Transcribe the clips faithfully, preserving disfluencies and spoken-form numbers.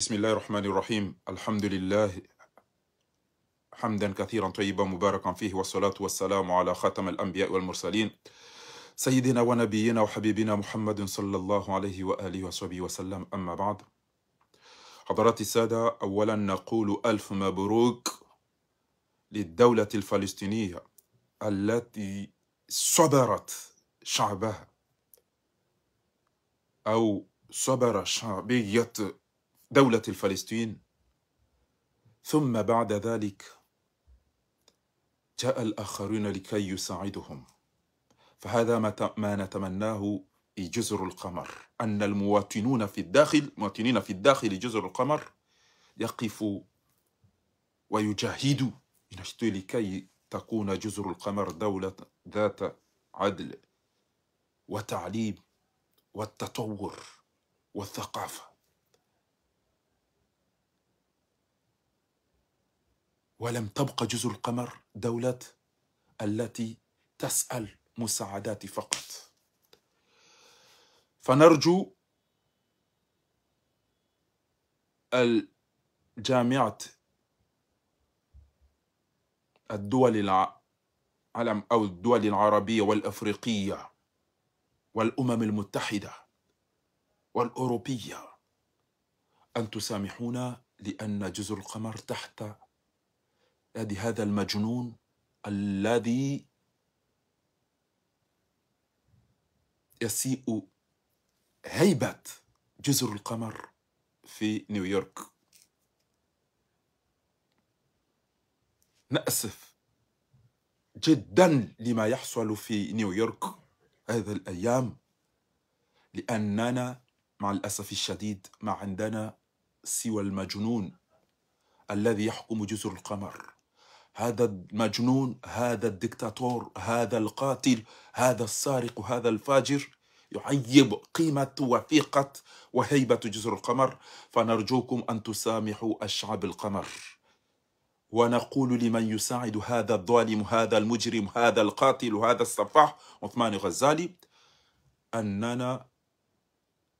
بسم الله الرحمن الرحيم. الحمد لله حمدا كثيرا طيبا مباركا فيه، والصلاة والسلام على خاتم الأنبياء والمرسلين سيدنا ونبينا وحبيبنا محمد صلى الله عليه وآله وصحبه وسلم. أما بعد. حضرات السادة، أولا نقول ألف مبروك للدولة الفلسطينية التي صبرت شعبها، أو صبر شعبية دولة فلسطين، ثم بعد ذلك جاء الآخرون لكي يساعدهم. فهذا ما ت-، ما نتمناه لجزر القمر، أن المواطنون في الداخل، مواطنين في الداخل جزر القمر يقفوا ويجاهدوا، ينشطوا لكي تكون جزر القمر دولة ذات عدل وتعليم والتطور والثقافة. ولم تبق جزر القمر دولة التي تسأل مساعدات فقط. فنرجو الجامعة الدول الع-، العالم أو الدول العربية والأفريقية والأمم المتحدة والأوروبية أن تسامحونا، لأن جزر القمر تحت يد هذا المجنون الذي يسيء هيبة جزر القمر في نيويورك. نأسف جدا لما يحصل في نيويورك هذه الأيام، لأننا مع الأسف الشديد ما عندنا سوى المجنون الذي يحكم جزر القمر. هذا المجنون، هذا الدكتاتور، هذا القاتل، هذا السارق، هذا الفاجر يعيب قيمة وثيقة وهيبة جزر القمر. فنرجوكم أن تسامحوا الشعب القمر. ونقول لمن يساعد هذا الظالم، هذا المجرم، هذا القاتل، هذا السفاح عثمان غزالي، أننا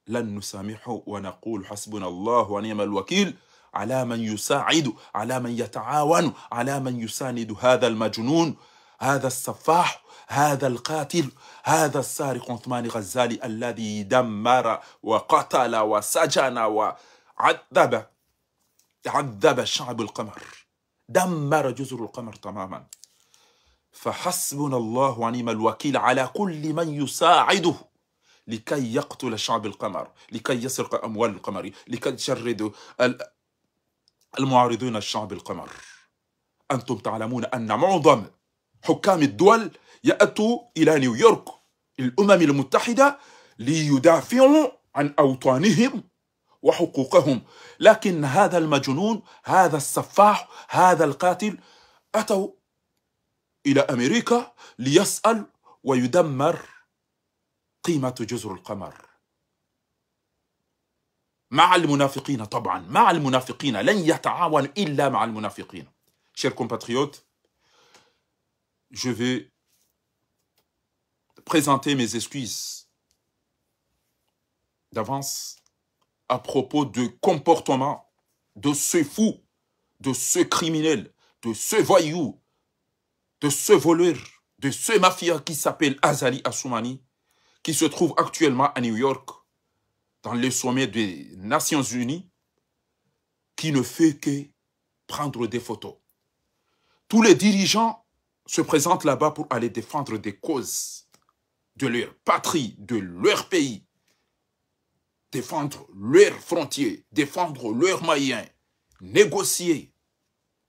لن نسامحه، ونقول حسبنا الله ونعم الوكيل على من يساعد، على من يتعاون، على من يساند هذا المجنون، هذا السفاح، هذا القاتل، هذا السارق عثمان غزالي الذي دمر وقتل وسجن وعذب، عذب شعب القمر، دمر جزر القمر تماما. فحسبنا الله ونعم الوكيل على كل من يساعده لكي يقتل شعب القمر، لكي يسرق أموال القمر، لكي يشرد ال-، المعارضين الشعب القمر. أنتم تعلمون أن معظم حكام الدول يأتوا إلى نيويورك، الأمم المتحدة، ليدافعوا عن أوطانهم وحقوقهم. لكن هذا المجنون، هذا السفاح، هذا القاتل، أتوا إلى أمريكا ليسأل ويدمر قيمة جزر القمر. مع المنافقين طبعا، مع المنافقين، لن يتعاون إلا مع المنافقين. Chers compatriotes, je vais présenter mes excuses d'avance à propos du comportement de ce fou, de ce criminel, de ce voyou, de ce voleur, de ce mafia qui s'appelle Azali Assoumani, qui se trouve actuellement à New York, dans le sommet des Nations Unies, qui ne fait que prendre des photos. Tous les dirigeants se présentent là-bas pour aller défendre des causes de leur patrie, de leur pays, défendre leurs frontières, défendre leurs moyens, négocier,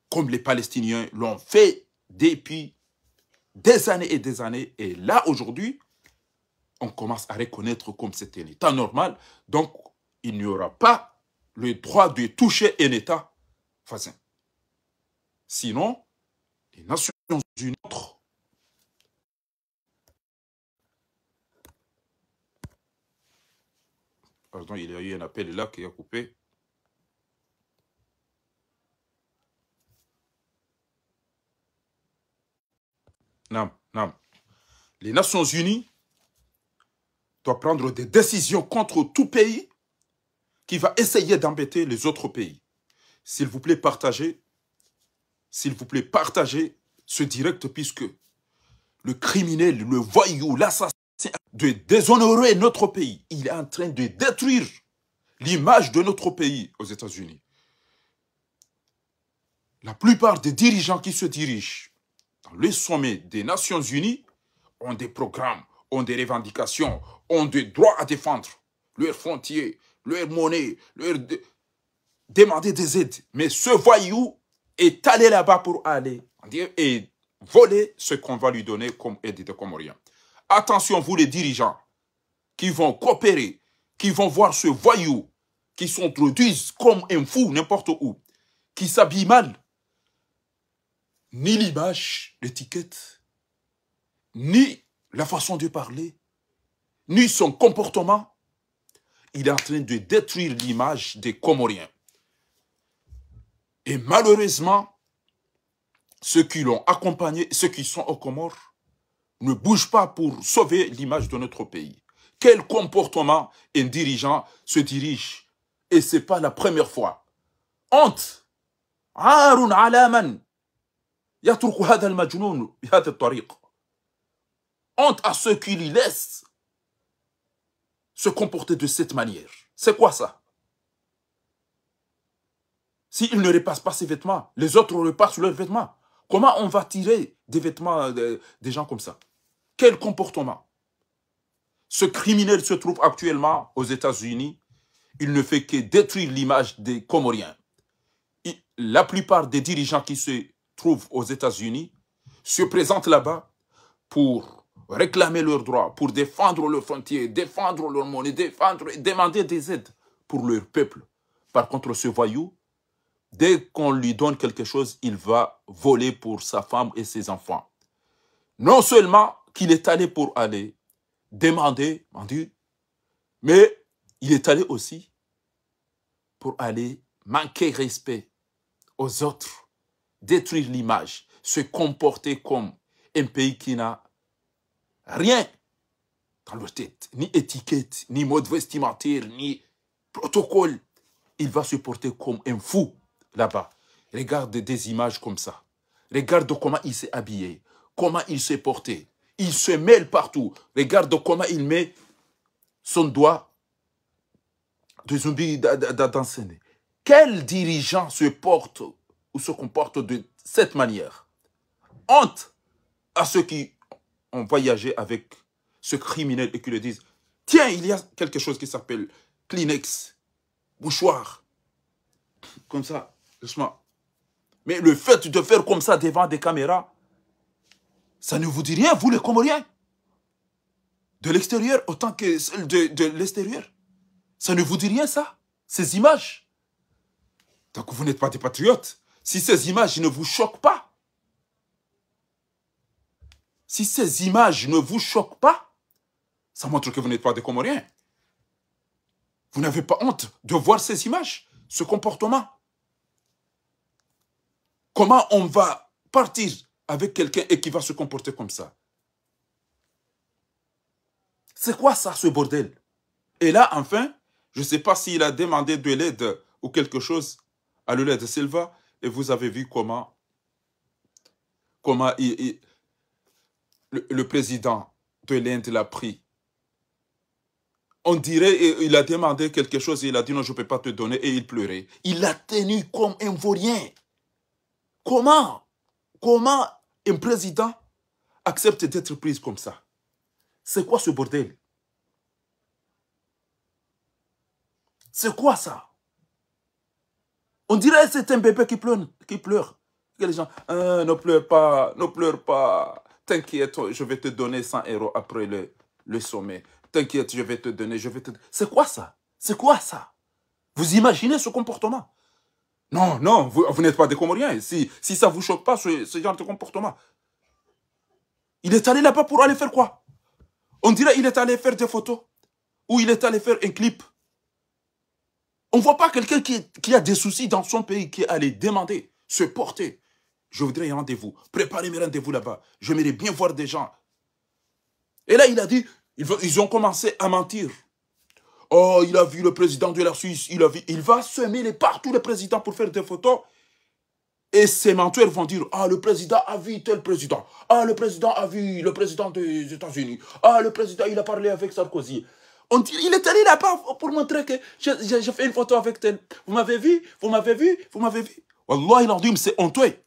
comme les Palestiniens l'ont fait depuis des années et des années. Et là, aujourd'hui, on commence à reconnaître comme c'est un État normal. Donc, il n'y aura pas le droit de toucher un État voisin. Sinon, les Nations Unies, pardon, il y a eu un appel là qui a coupé. Non, non. Les Nations Unies doivent prendre des décisions contre tout pays qui va essayer d'embêter les autres pays. S'il vous plaît, partagez. S'il vous plaît, partagez ce direct puisque le criminel, le voyou, l'assassin, de déshonorer notre pays. Il est en train de détruire l'image de notre pays aux États-Unis. La plupart des dirigeants qui se dirigent dans le sommet des Nations Unies ont des programmes, ont des revendications, ont des droits à défendre, leurs frontières, leur monnaie, leur de- demander des aides. Mais ce voyou est allé là-bas pour aller, on dirait, et voler ce qu'on va lui donner comme aide de Comoriens. Attention, vous les dirigeants qui vont coopérer, qui vont voir ce voyou, qui s'introduisent comme un fou n'importe où, qui s'habillent mal. Ni l'image, l'étiquette, ni la façon de parler, ni son comportement, il est en train de détruire l'image des Comoriens. Et malheureusement, ceux qui l'ont accompagné, ceux qui sont aux Comores, ne bougent pas pour sauver l'image de notre pays. Quel comportement un dirigeant se dirige, et c'est pas la première fois. Honte. عار على من يترك هذا المجنون بهذه الطريقة. Honte à ceux qui les laissent se comporter de cette manière. C'est quoi ça? S'il ne repasse pas ses vêtements, les autres repassent leurs vêtements. Comment on va tirer des vêtements de- des gens comme ça? Quel comportement? Ce criminel se trouve actuellement aux États-Unis. Il ne fait que détruire l'image des Comoriens. Il- la plupart des dirigeants qui se trouvent aux États-Unis se présentent là-bas pour réclamer leurs droits, pour défendre leurs frontières, défendre leur monnaie, défendre et demander des aides pour leur peuple. Par contre, ce voyou, dès qu'on lui donne quelque chose, il va voler pour sa femme et ses enfants. Non seulement qu'il est allé pour aller demander, on dit, mais il est allé aussi pour aller manquer respect aux autres, détruire l'image, se comporter comme un pays qui n'a rien dans leur tête, ni étiquette, ni mode vestimentaire, ni protocole. Il va se porter comme un fou là-bas. Regarde des images comme ça. Regarde comment il s'est habillé, comment il s'est porté. Il se mêle partout. Regarde comment il met son doigt de zombie da- da- da- dans ses nez. Quel dirigeant se porte ou se comporte de cette manière? Honte à ceux qui ont voyagé avec ce criminel et qui le disent, tiens, il y a quelque chose qui s'appelle Kleenex, mouchoir. Comme ça, doucement. Mais le fait de faire comme ça devant des caméras, ça ne vous dit rien, vous les Comoriens? De l'extérieur autant que celles de, de l'extérieur. Ça ne vous dit rien, ça? Ces images. Donc vous n'êtes pas des patriotes. Si ces images ne vous choquent pas, si ces images ne vous choquent pas, ça montre que vous n'êtes pas des Comoriens. Vous n'avez pas honte de voir ces images, ce comportement. Comment on va partir avec quelqu'un et qui va se comporter comme ça? C'est quoi ça, ce bordel? Et là, enfin, je sais pas s'il a demandé de l'aide ou quelque chose à Lula da Silva, et vous avez vu comment, comment il- il- le, le président de l'Inde l'a pris. On dirait, et il a demandé quelque chose, et il a dit non, je peux pas te donner, et il pleurait. Il l'a tenu comme un vaurien. Comment, comment un président accepte d'être pris comme ça? C'est quoi ce bordel? C'est quoi ça? On dirait que c'est un bébé qui pleure, qui pleure. Que les gens, euh, ne pleure pas, ne pleure pas. T'inquiète, je vais te donner cent euros après le, le sommet. T'inquiète, je vais te donner, je vais te... C'est quoi ça? C'est quoi ça? Vous imaginez ce comportement? Non, non, vous, vous n'êtes pas des Comoriens. Si, si ça vous choque pas, ce, ce genre de comportement. Il est allé là-bas pour aller faire quoi? On dirait qu'il est allé faire des photos. Ou il est allé faire un clip. On voit pas quelqu'un qui, qui a des soucis dans son pays, qui est allé demander, se porter. Je voudrais un rendez-vous. Préparez mes rendez-vous là-bas. J'aimerais bien voir des gens. Et là, il a dit, ils, vont- ils ont commencé à mentir. Oh, il a vu le président de la Suisse, il a vu. Il va semer les, partout les présidents pour faire des photos. Et ces menteurs vont dire, ah, le président a vu tel président. Ah, le président a vu le président des États-Unis. Ah, le président, il a parlé avec Sarkozy. On dit, il est allé là-bas pour montrer que j'ai, j'ai, j'ai fait une photo avec tel. Vous m'avez vu, vous m'avez vu, vous m'avez vu. Wallahi l'azim, c'est honteux.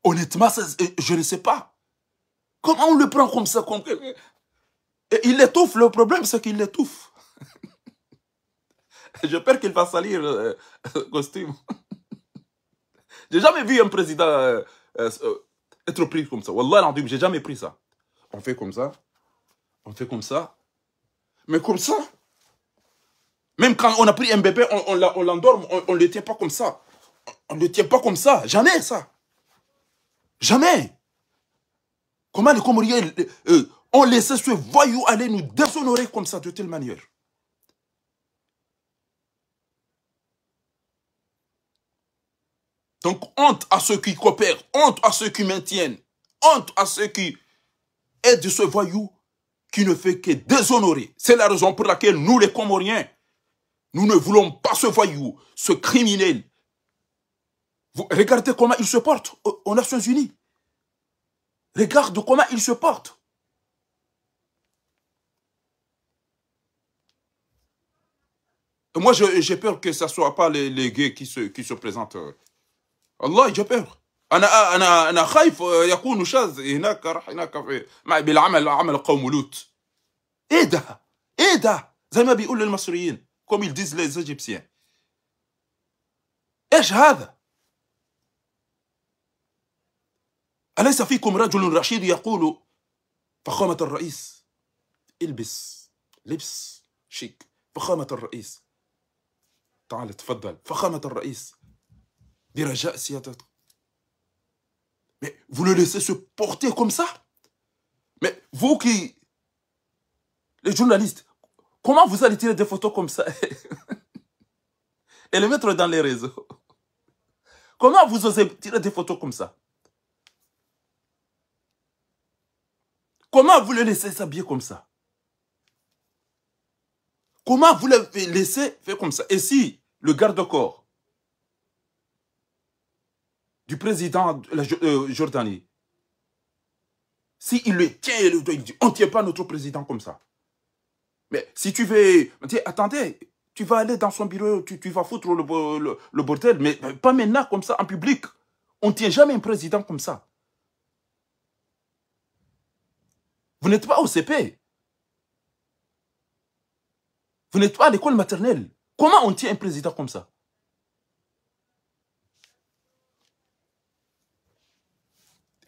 Honnêtement, c'est, je ne sais pas. Comment on le prend comme ça, comme... Et il étouffe. Le problème, c'est qu'il étouffe. J'ai peur qu'il va salir, euh, costume. J'ai jamais vu un président, euh, euh, euh, être pris comme ça. Wallah l'azim, j'ai jamais pris ça. On fait comme ça. On fait comme ça. Mais comme ça, même quand on a pris un bébé, on, on l'a, on l'endorme, on, on le tient pas comme ça. On ne le tient pas comme ça. Jamais ça. Jamais. Comment les Comoriens, euh, ont laissé ce voyou aller nous déshonorer comme ça, de telle manière ? Donc, honte à ceux qui coopèrent, honte à ceux qui maintiennent, honte à ceux qui aident ce voyou qui ne fait que déshonorer. C'est la raison pour laquelle nous, les Comoriens, nous ne voulons pas ce voyou, ce criminel. Vous, regardez comment il se porte aux, aux Nations Unies. Regarde comment il se porte. Et moi, je, j'ai peur que ce ne soit pas les, les gays qui se, qui se présentent. Wallah, j'ai peur. أنا، أنا، أنا خايف يكونوا شاذ هناك، راح هناك في، مع، بالعمل، عمل قوم لوط. إيه ده؟ إيه ده؟ زي ما بيقولوا المصريين، comme ils disent les Égyptiens. إيش هذا؟ أليس فيكم رجل رشيد يقول: فخامة الرئيس، البس لبس شيك، فخامة الرئيس، تعال تفضل، فخامة الرئيس، برجاء سيادتك. Mais vous le laissez se porter comme ça. Mais vous qui, les journalistes, comment vous allez tirer des photos comme ça et les mettre dans les réseaux ? Comment vous osez tirer des photos comme ça ? Comment vous le laissez s'habiller comme ça ? Comment vous le laissez faire comme ça ? Et si le garde-corps du président de la Jo-, euh, Jordanie, si il le tient et le, il dit, on ne tient pas notre président comme ça. Mais si tu veux, tu dis, attendez, tu vas aller dans son bureau, tu, tu vas foutre le, bo-, le, le bordel, mais pas maintenant comme ça en public. On ne tient jamais un président comme ça. Vous n'êtes pas au C P. Vous n'êtes pas à l'école maternelle. Comment on tient un président comme ça ?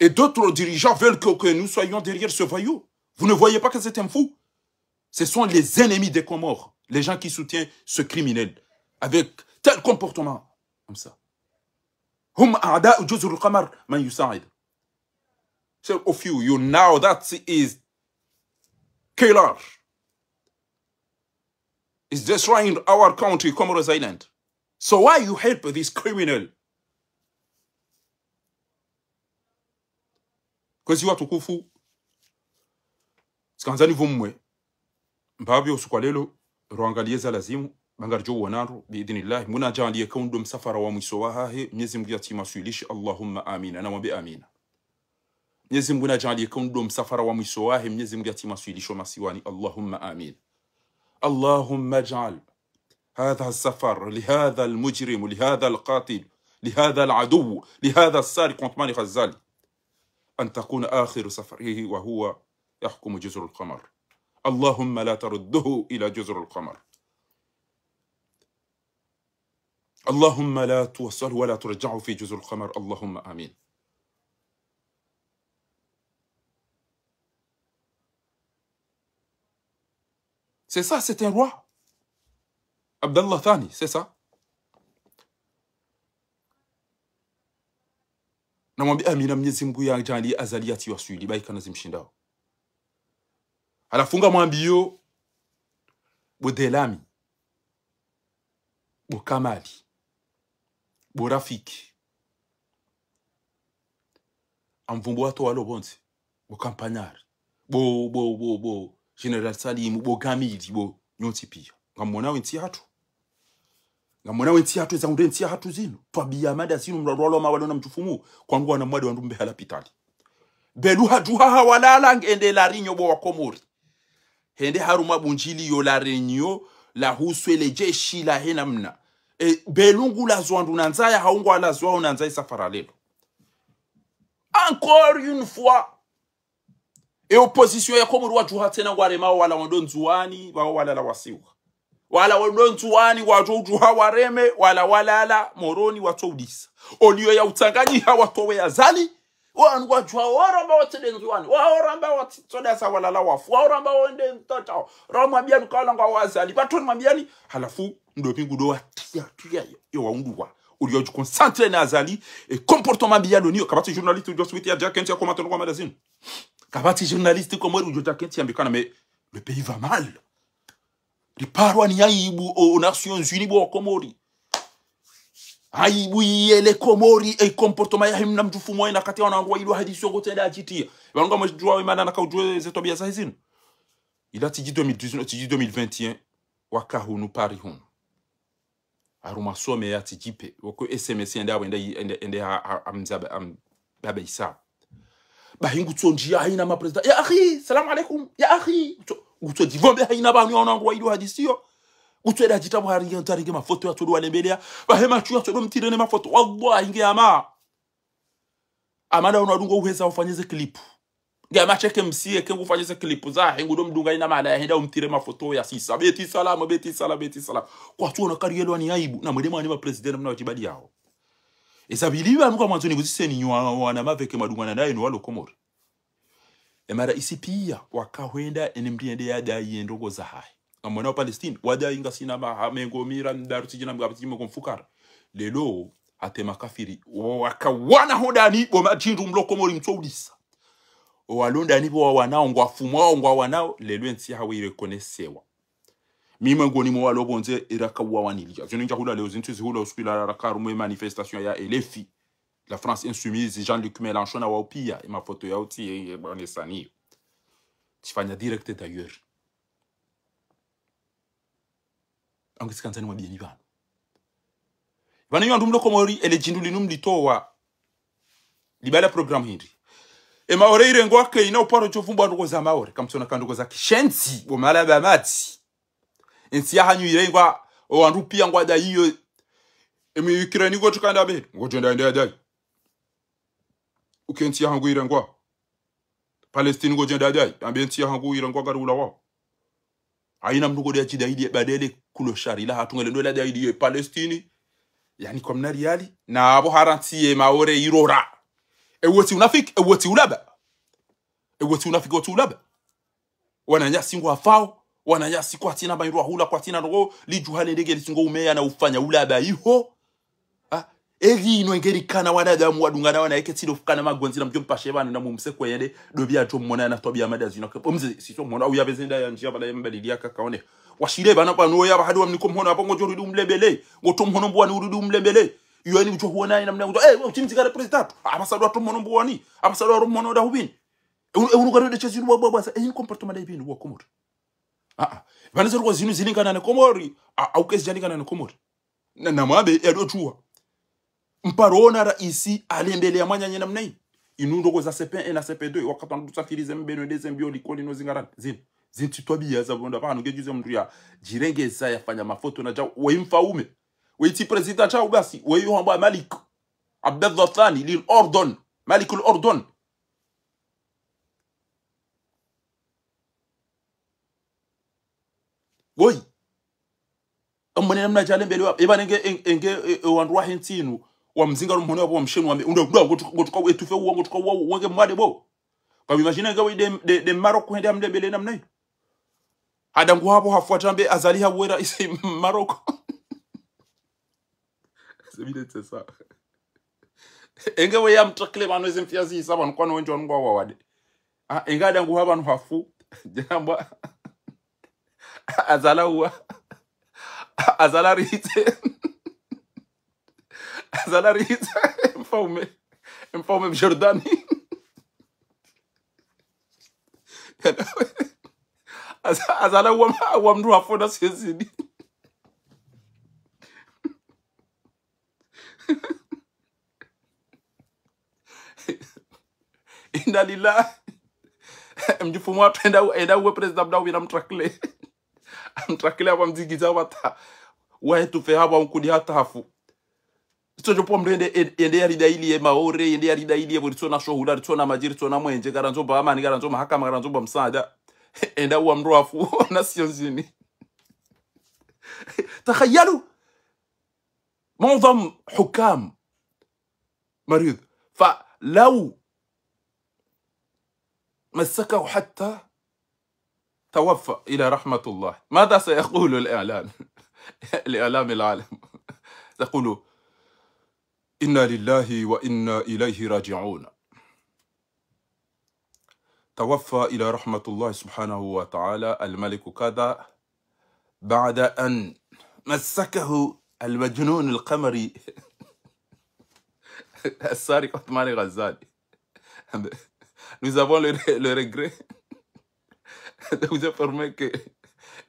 Et d'autres dirigeants veulent que, que nous soyons derrière ce voyou. Vous ne voyez pas que c'est un fou ? Ce sont les ennemis des Comores, les gens qui soutiennent ce criminel avec tel comportement comme ça. هم أعداء جزر القمر من يساعد. So of you, you know that he is killer. Is destroying our country, Comoros Island. So why you help this criminal? Kwezi watukufu, tsikandzani pvo mwe. Mbapvi usiku wa leo, rwangaliye za lazimu, ba ngaridjo uonana, biidhnillahi. Mngu nadjaanliye ka undo msafara wa mwiso wahahe, Mnyezi Mngu yatsimswilishi, Allahumma amina. Namwambe amina. Mnyezi Mngu nadjaanliye ka undo msafara wa mwiso wahe, Mnyezi Mngu yatsimswilishi masiwani, Allahumma amin. اللهم اجعل هذا السفر لهذا المجرم، لهذا القاتل، لهذا العدو، لهذا السارق عثمان غزالي، أن تكون آخر سفره وهو يحكم جزر القمر. اللهم لا ترده إلى جزر القمر. اللهم لا توصله ولا ترجعه في جزر القمر. اللهم آمين. C'est ça, c'est un roi. Abdallah Thani, c'est ça. Namwambe amina, Mnyezi Mngu yadjaanliye Azali yatsiwaswili, ba ikana zimshindao. Halafu ngamwambiyo, bo Delami, bo Kamali, bo Rafiki, Amvumbu watowa lo pvondze. Bo Campagnard. Bo, bo, bo, bo Général Salim, bo Gamidi, bo nyontsi piya. Ngamwona we ntsi yahatru. Ngamwona we ntsi yahatru, eza hundre ntsi yahatru zinu. Twabiya mada zinu, mrarwalo mawalo na mdjufumu. Kwandru wana mwade wandru mbe ha lapitali. Belu hadjuha hawalala ngende La Réunion bo wa Komori. Hende harumwa bundjili yo La Réunion, lahuswe le jeshi lahe namna. E, Belu ngulazwa ndru na ndzaya, hau ngwalazwa wo na ndzaya safara lelo. Encore une fois, e opposition ya Komori wadjuha tsena ngwarema wala wendo Ndzuwani, wao walala wasiwa. Wala wendo Ndzuwani wadjo udjuha wareme, wala walala Moroni watso udisa. Oliyo ya utsanganyiha watowe Azali, wanu wadjuha waramba watsende Ndzuwani, waramba watsodasa walala wafu, waramba wende mtatao, ramwambiyani kala ngwa Azali, patoni mwambiyani, halafu ndo pingu ndo watiya, tiya, yo, yo waunduwa. Oliyo dju concentré na Azali, e comportement mbi yalo niyo, kapvatsi journaliste udjo switi ya dja kentsi ya commenter no kwa mada zinu. Kapvatsi journaliste Komori udjo dja kentsi yambe kana, mais le pays va mal. Riparwa ni aibu o, o Nations Unies bo wa Komori. Aibu yele Komori, e comportement yahe mna mdjufumu wa ina kati ya wana wangu wa ilo hadisi yo ngo tsenda ajitiya. Pvanu ngamwedjuwa we mana naka udjuwe ze twabiya zahe zinu. Ila tsidji deux mille dix-neuf, tsidji deux mille vingt et un, waka hunu Paris hunu. Harumwa sommet ya T G P, woko S M S ende abo ende, ende, ende ha, ha, ha mzaba, ha mbaba Isa. Bahi ngutsondjiya hayina ma président. Ya akhi, salam alaikum. Ya akhi. Ngutso, ngutso djivombe hayina pvanu ya wana wangu wa ilo hadisi yo. Ngutso eda djita bo hari ya ntarenge mafoto ya tsodo walembeleya. Bahe matsu ya tsodo mtire ne mafoto. Wallahi nge ama. Amada unadunga uheza ufanye ze clip. Nge ama cheke msiye ke ngufanye ze clip zahe, ngudo mdunga ina mala ya henda umtire mafoto ya sisa. Beti salam, beti salam, beti salam. Kwatsu ona kari yelwa ni aibu. Na mwede mwani ma président mna wadjibali yaho. Eza pvili pvanu ngamwandzo nibuziseni nyi wa, wana maveke madungana naye no walo Komori. E maraisi piya, waka hwenda, ene mri ende yadayi ye ndrongo zahahe. Ngamwona o Palestine, wadayi ngasina maha mengo miraru tsidjina mgapvi tsidjina mengo mfukare. Lelo, hata e makafiri, waka wana ho ndani, bo madjindru mlo Komori mtso udisa. O walo ndani bo wawanao, ngwafumwao, ngwawanao, lelo entsi yahawo irekonesewa. Mi mwengoni mwa walo pvondze, iraka uwawanilija. Zinu ndja hula leo, zintsu zihula usiku ilala raka harumwa e manifestation ya L F I. La France Insoumise, Jean-Luc Mélenchon na wao piya, e mafoto yao tsi, e, e, bwana saniyo. Tsifanya direct d'ailleurs. Angu tsikandzani mwambiyeni pvanu. Pvanu nyi wandru mlo Komori, ele djindru linu mlitowa. Libala programme hindri. E Maore irengwa ke ina uparo tsofumbwa ndrongo za Maore. Kamtsona ka ndrongo za kishenzi, bo mala ba matsi. Entsi yahanyu irengwa, o wandru piya ngwadayiyo. Emi Ukraine ngo tsukanda be, ngo djenda ende yadayi. Uke entsi yahangu irengwa. Palestine ngo djenda yadayi, ambe entsi yahangu irengwa ngari ulawa. Hayina mndru ngo de ya djidayi de badele kulo shari la hatru ngele ndo la dayi de Palestine. Yani kwa mna riyali, na abo harantsi ye Maore irora. Ewo tsi unafiki, ewo tsi ulaba. Ewo tsi unafiki, wo tsi ulaba. Wananyasi ngwafao, wananyasi kwatsina mba indru wahula, kwatsina ndrongo, lidjuha le ndege litsingo umeya na ufanya ulaba iho. Ha? Eli ino engeri kana wanadamu wadungana wana eke tsilo fukana magondzi na mdjo mpashe pvanu na mumse kwende, dobi ya djo mmona na twabiya mada zinu ke. Omze, sitso mmona, au ya bezenda ya ndjiya pvala ya mbalili ya kakaone. Washile pvana pvanu ya pvahadi wa mniko mhono, hapvo ngodjo rudi umlembele. Ngotso mhono mbuwani urudi umlembele. Iyo yani udjo huona ina mna udjo, eh, utsimzika representatu. Ambassadeur watso mhono mbuwani. Ambassadeur watso mhono da hubini. Ewu, ewu nuka rede chezi bwa, bwa, bwa, sa, eyi comportement da ibini bwa Komori. Ah, ah. Pvanu ze ndrongo zinu zilingana ne Komori. Ah, au kezi jalingana ne Komori. Na, na mwambe, ya do tsuwa. Mparo ona raisi, alembele ya mwanyanye namna yi. Inu ndrongo za C P un na C P deux, wakati wandru safiri ze mbeno, de ze mbio likoli no zingarani. Zinu. Zinu tsi twabiya za bonda, pvanu ngedjuze mndru ya, djirengeza yafanya mafoto na djau, we mfaume. We tsi président djau basi, we yo hambwa Malik. Abdallah Thani, lil Ordon. Malik al Ordon. Woyi. Amwone namna djalembelewa. Eba nenge, en-, enge, e, e, wandru wahe ntsi inu. Wamzinga rumhono wapvo wamshenu wambe. Unda, unda, ngotsuka, ngotsuka, etufe uwa, ngotsuka uwa, wenge mwade bo. Kwa imagine nge we de, de, de Maroc hende amlembele namna yi. Hada ngu hapvo hafuata mbe Azali hawera isi Maroc. C'est bien, c'est ça. Enge we ya mtakle pvanu eze mfiya zisa pvanu kwanu wendji wanu ngwa wawade. Ah, enge hada ngu hapvo pvanu hafu. Djamba. Azala uwa. Azala ritse. Azala ritse. Mfaume. Mfaume Mjordani. Aza-, azala wa, wa mndru afona sezini. Inna lillahi. Mdjufumu watru enda, enda uwe président mdawina mtrakle. Mtrakle apvo mdzigiza wata. Wahe tufe hapvo mkudi hata hafu. Ritso djo pvo mndru yende, yende yarida ili ye Maore, yende yarida ili ye pvo ritsona shohula, ritsona madji, ritsona mwenje, karandzo mba amani, karandzo mahakama, karandzo mba msaada. Enda uwa mndru afu, Nations Unies. تخيلوا. معظم حكام مريض. فلو مسكه حتى توفى إلى رحمة الله، ماذا سيقول الإعلام؟ الإعلام العالم. تقول: إنا لله وإنا إليه راجعون. توفى إلى رحمة الله سبحانه وتعالى الملك كذا، بعد أن مسكه المجنون القمري السارق عثمان غزالي. Nous avons le, le regret de vous informer que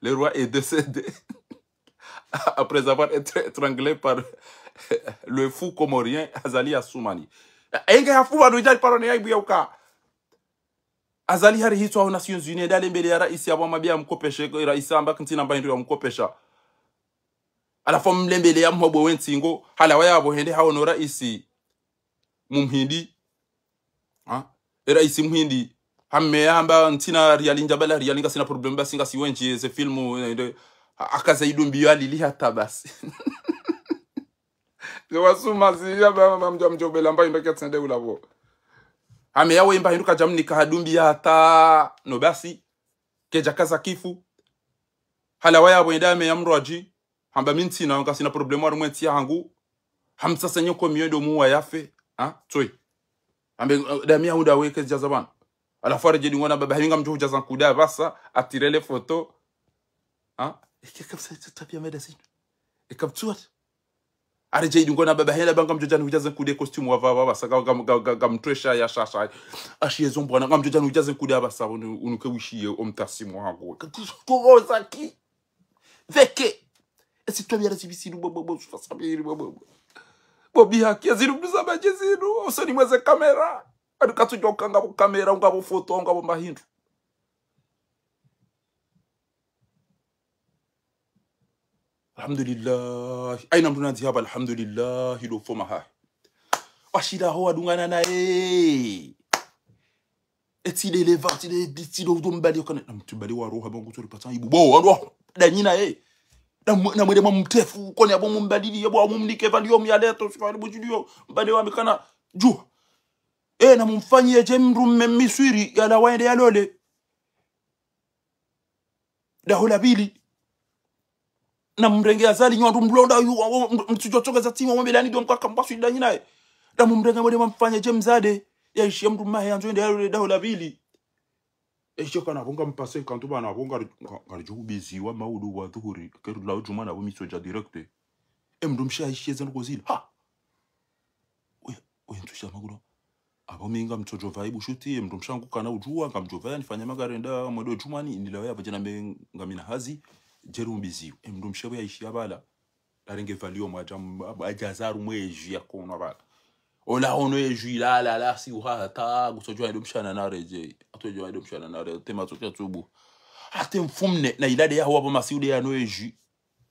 le roi est décédé après avoir été étranglé par le fou comorien Azali Assoumani. Enge hafu pvanu idjali paro ne aibu ya uka. Azali hari hitswa ho Nations Unies, nda lembele ya raisi apvo amwambia amkopeshe, raisi amba kantsina mba hindru ya mkopesha. Halafu amlembele ya mhobwe wentsi ngo, halawa yapvo hende haono raisi mumhindi. Ha? E raisi mhindi. Hamme yamba ntsina riali ndjabala riali ngasina problème basi ngasi wendji ze filmu, eh, nde, ha-, akaza idumbi yo alili hata basi. Ze wasuma zi ya ba, ba, mdja, mdjo bela mba hindru katsende ula pvo. Hamme yawe mba hindru kadjamnika hadumbi ya hata no basi. Kedja kaza kifu. Halawa yapvo enda hamme ya mndru adji. Hamba mi ntsina, ngasina problème harumwa entsi yahangu. Hamsasa nyoko miyo ndo muwa yafe. Ha? Tsoi. Hambe, eh, dami ya hunda weke djaza pvanu. Halafu aredjei dingoni na baba, hayi ngamdjo hudjaza nkuda apvasa, atire le photo. Ha? Eka kabisa, tabia meda zinu. Eka mtsuwa. Aredjei dingoni na baba, hela ba ngamdjo djani hudjaza nkuda costume wa pvapva, apvasa, nga, nga, nga, nga, ngamtwesha ya shasha. Ashi ezo mbwana, ngamdjo djani hudjaza nkuda apvasa, unu, unuke wishiye omtasimu wahangu. Eka tsi, kogo zaki. Veke. Esi twabiya na zibisiru bo, bo, bo, sufa sabiri bo, bo, bo. Bo bihaki, ya zinu mduza madje zinu, osoni mweze kamera. Adu katsu djoka ngapvo kamera, ngapvo foto, ngapvo mba hindru. Alhamdulillah. Haina mndru nandzi hapva, alhamdulillah, ilo foma hahe. Washila ho wadungana naye. Etsi de leva, tsi de, tsi de udo mbali kana, na mtu mbali wa roha, bangu tsori patsa ibu. Bo, wandru, danyina, eh. Na mwe-, na mwende mwa mtefu, kone apvo mumbalili, yapvo mumnike valium ya leto, sika wale bujiliyo, mbali wa mikana, dju. Eh, na mumfanyiye dje mndru mme Miswiri, yalawa yende yalole. Daho la pvili. Na mrenge Azali nyo wandru mlonda yu, wa, wa, mtsudjo tsoka za tima, wambelani ndo mkaka mbaswi danyina ye. Na mumrenge mwende mwamfanye dje mzade. Yaishiye mndru mahe yandzo yende yalole daho la pvili. Yaishiye kana apvo ngampase nkantu pvanu apvo ngari, nga-, ngaridjo hubiziwa maudu wa dhuhuri. Keru la udjuma na apvo mitso dja direct. E mndru mshe yaishiye zandru kozila. Ha! Oye, oye, ntsu sha magura. Apvo mi ngamtsodjo pvayi bushuti, e mndru mshe hangu kana udjuwa, ngamdjo pvaya nifanya magarenda, mwendo djumani, inilawe apvo djana me ngamina hazi, djeri umbiziyo. E mndru mshe pvo yaishiya pvala. Larenge valium adja m-, adja zaru mwedji ya kono pvala. Ola hono edji la, la, la, si uha hata, kutsodjuwa ndo mshana naredjei. Atsodjuwa ndo mshana naredjei, tema tsotsa tsubu. Hata mfumne, na ilade ya huwa pvo masiude yano edji.